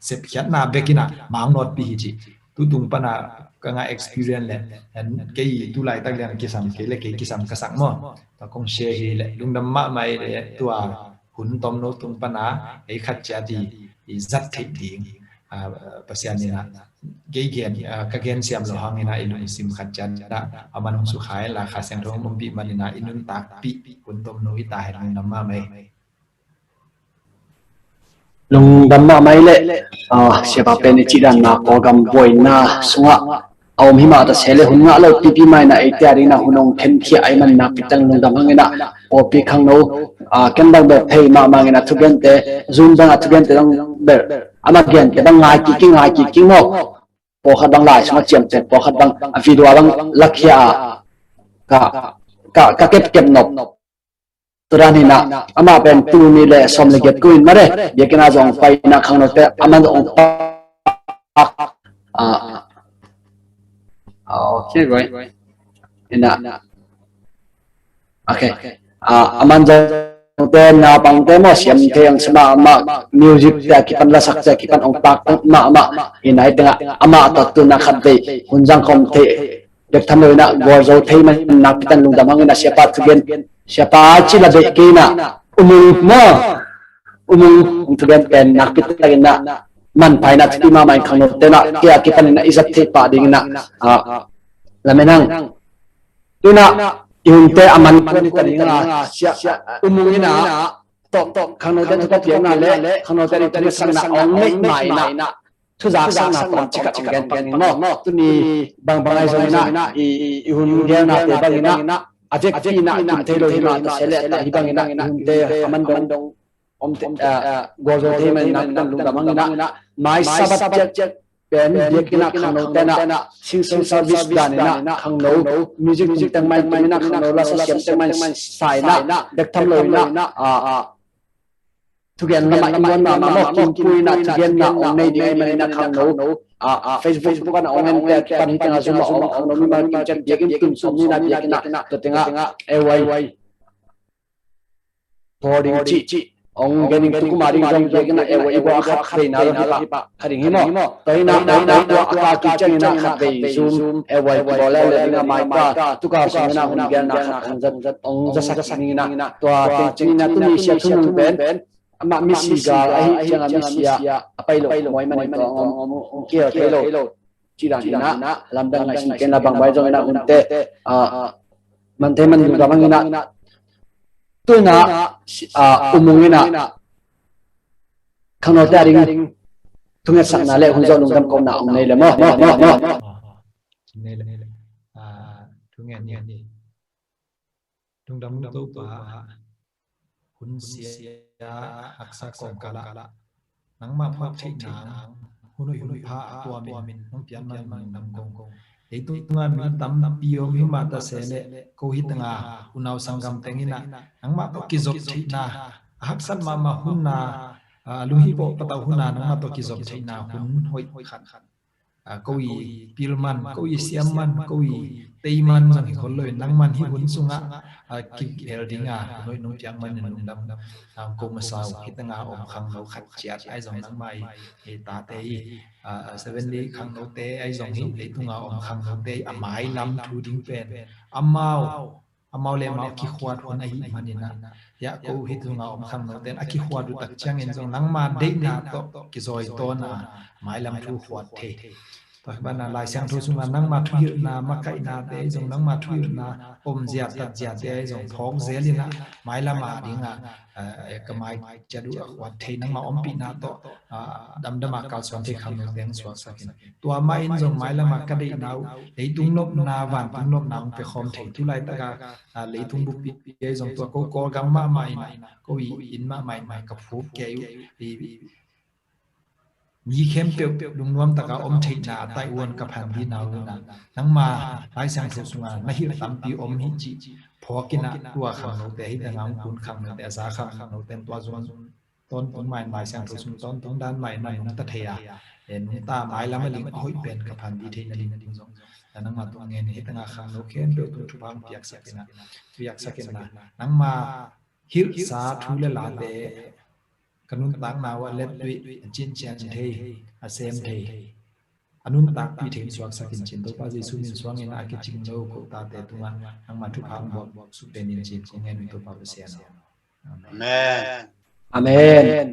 sepkhiatna bekinah mang nawtpi hi ci. Tutung pana ka ngah experience le kei tu laitak lian kisam kei le kei kisam ka sak maw. Tua kong share hi le lungdam mahmah i le tua hun tomno tung pana ei khat ciat i zat theih ding Pasian inah kei gen ka gen siam lo hanginah i lungsim khat ciat dah a man hong sukha in la Kha Siangtho hong ompih maninah i nuntakpih hun tomno i ta hen lungdam mahmah i. Lungdam mahmah i le siapa pen i cihdanna Kawlgam buaina sungah a om himah ta sele hun ngah lo pipi maina eite a dingna hun ong khenkhia ai man nakpi tang lungdam hanginah pawpi khangno ken bang bel thei mahmah nginah thugente Zoom bangah thugente dang bel ama gente bang ngai kiki ngai kiki maw. Pawlkhat bang lai sungah ciamciam pawlkhat bang a video bang lakhia a ka ka ka kepkep nop. Tudan hinah amah pen tuni le sawm le giat kumin mare biakina zong paina khangnote aman zong pak. Okay, right. Ina. Okay. Aman zong te naupangte maw siam thei ang sima amah music te a kipan lasak te a kipan ong pak mahmah ina hi tengah amah tawh tuna khat vei hun zang khom thei dek tham lo inah gualzo thei man nakpi tan lungdam hang inah siapa thugen siapa cila beh kei inah umung maw umung ung thugen pen nakpi tak inah man pai inah thupi mahmah in khangno tenah kei a kipan inah i zat thei pah ding inah lamen hang. Tunah i hunte a man kuan i ta ding a umung inah tawh khangno ten thupi piakna le khangno ten i thupi sakna ong neih ma inah thuzak sakna tawm cikhat ong gen pang in maw. Tuni bangbang ai zong inah i hun gelnate bang inah a vekpi inah i tum thei lo hi mah ta sele ta hi bang inah i hunte a man dong om gualzo thei man inah kan lungdam hang inah mai Sabbath ciakciak pen biakinn ah khangno tenah sing sing service dan inah khangno music tum teng mai tum inah khangno lasa siam teng mai sa inah dek tham lo inah thugen lamah i muan mahmah maw. Kimpuina thugenna ong nei ding ei man inah khangno Facebook bukah na ong en te a kipan hi tengah Zoom ah ong khangno mimal kimciat biakinn tun sawm ni inah biakinn ah tua tengah ei wai bawl ding cih ong gen in tukuma ding zong biakinn ah ei wai i bawl a khat veina lo hi pah kha ding hi maw. Tua inah ong bawl a ka kiciang inah khat vei Zoom ei wai kibawl le le ding a mai ka tuka sung inah hun gelna khat ong zat ong zasak ding inah tua teng cih inah tuni sia thunung pen amah misi gal ahi ciangah misi ah a pai lo mawi man in tua ong om ong kial thei lo. Cih dan inah lamdang ngaihsun kei inah bangbang zong inah hunte man thei man lungdam hang inah tu inah umung inah khangnote a ding thungetsakna le hun zawh lungdam kohna ong nei le maw. Thungen ni. Lungdam Topa, hun sia haksa kawmkal ah nangmah phawk theih nang hun hoih hun pha a tuamin nong pian man lungdam kong. Ei tungah mi tampi om hi mah ta sele ko hi tanga unau sanggam teng inah nangmah tawh kizop theihna a haksat mahmah hun a lunghih kawh patau hun a nangmah tawh kizop theihna hun hoih khat a, ko i pil man, ko i siam man, ko i tei man zong hi khol lo in, nangman hih hun sungah, a, kihel ding a, hun hoih nong piak man in lungdam, a, ko masa uh. Hih tengah om khangno khat ciat ahi zong nangmah i, i tate i, a, a, Seven Day khangnote ahi zong hi, leitunga om khangnote i a mailam thu ding pen amau, amau le amau kikhuat hun ahih manin ah, hiah ko hih tunga om khangnote in a kikhuat uh tak ciangin zong nangma deihna tawh kizawi tawn a mailam thu khuat thei. Tua hi banah Lai Siangtho sungah nangma thuhilhna, makaihnate ahi zong, nangma thuhilhna om zia, tat ziate ahi zong phawk zel in ah mailam a dingah, eh, ka mai ciat uh a khuat thei, nangma ompihna tawh, ah, damdam a kalsuan thei khangnote hong suaksak in. Tua mah in zong mailam a ka deihna uh, leitung nopna, vantung nopna hong pia khawm thei. Tulaitak a, ah, leitung buppi ahi zong tua ko Kawlgam mahmah in, ko i inn mahmah in, mai ka phup kei uh, i, i, mi khempeuh lungnuam taka om theihna a taih uh a ka phan dihna uh in ah, nangma Lai Siangtho sungah na hilh tampi om hi cih phawk in ah, tua khangnote, hih tengah hong kun khangnote, a za khangnote in tua zong tawntung mah in, Lai Siangtho sung tawntung dan mah in na nungta thei a, eh, nungta mailam a ling a hoih pen ka phan dih theihna ding zong, eh, nangma tung ngen, hih tengah khangno khempeuh tung thupha hong piaksak in ah, piaksak in ah, nangma hilhsa thu le late ka nuntakna uh a lettuih, a cincian thei, a sem thei, a nuntakpih thei in suaksak in cin, Topa Jesu min suangin a kicing lo ko tate tungah nangma thupha hong buak suk den in cin, kong ngen uh Topa Pasian. Amen. Amen.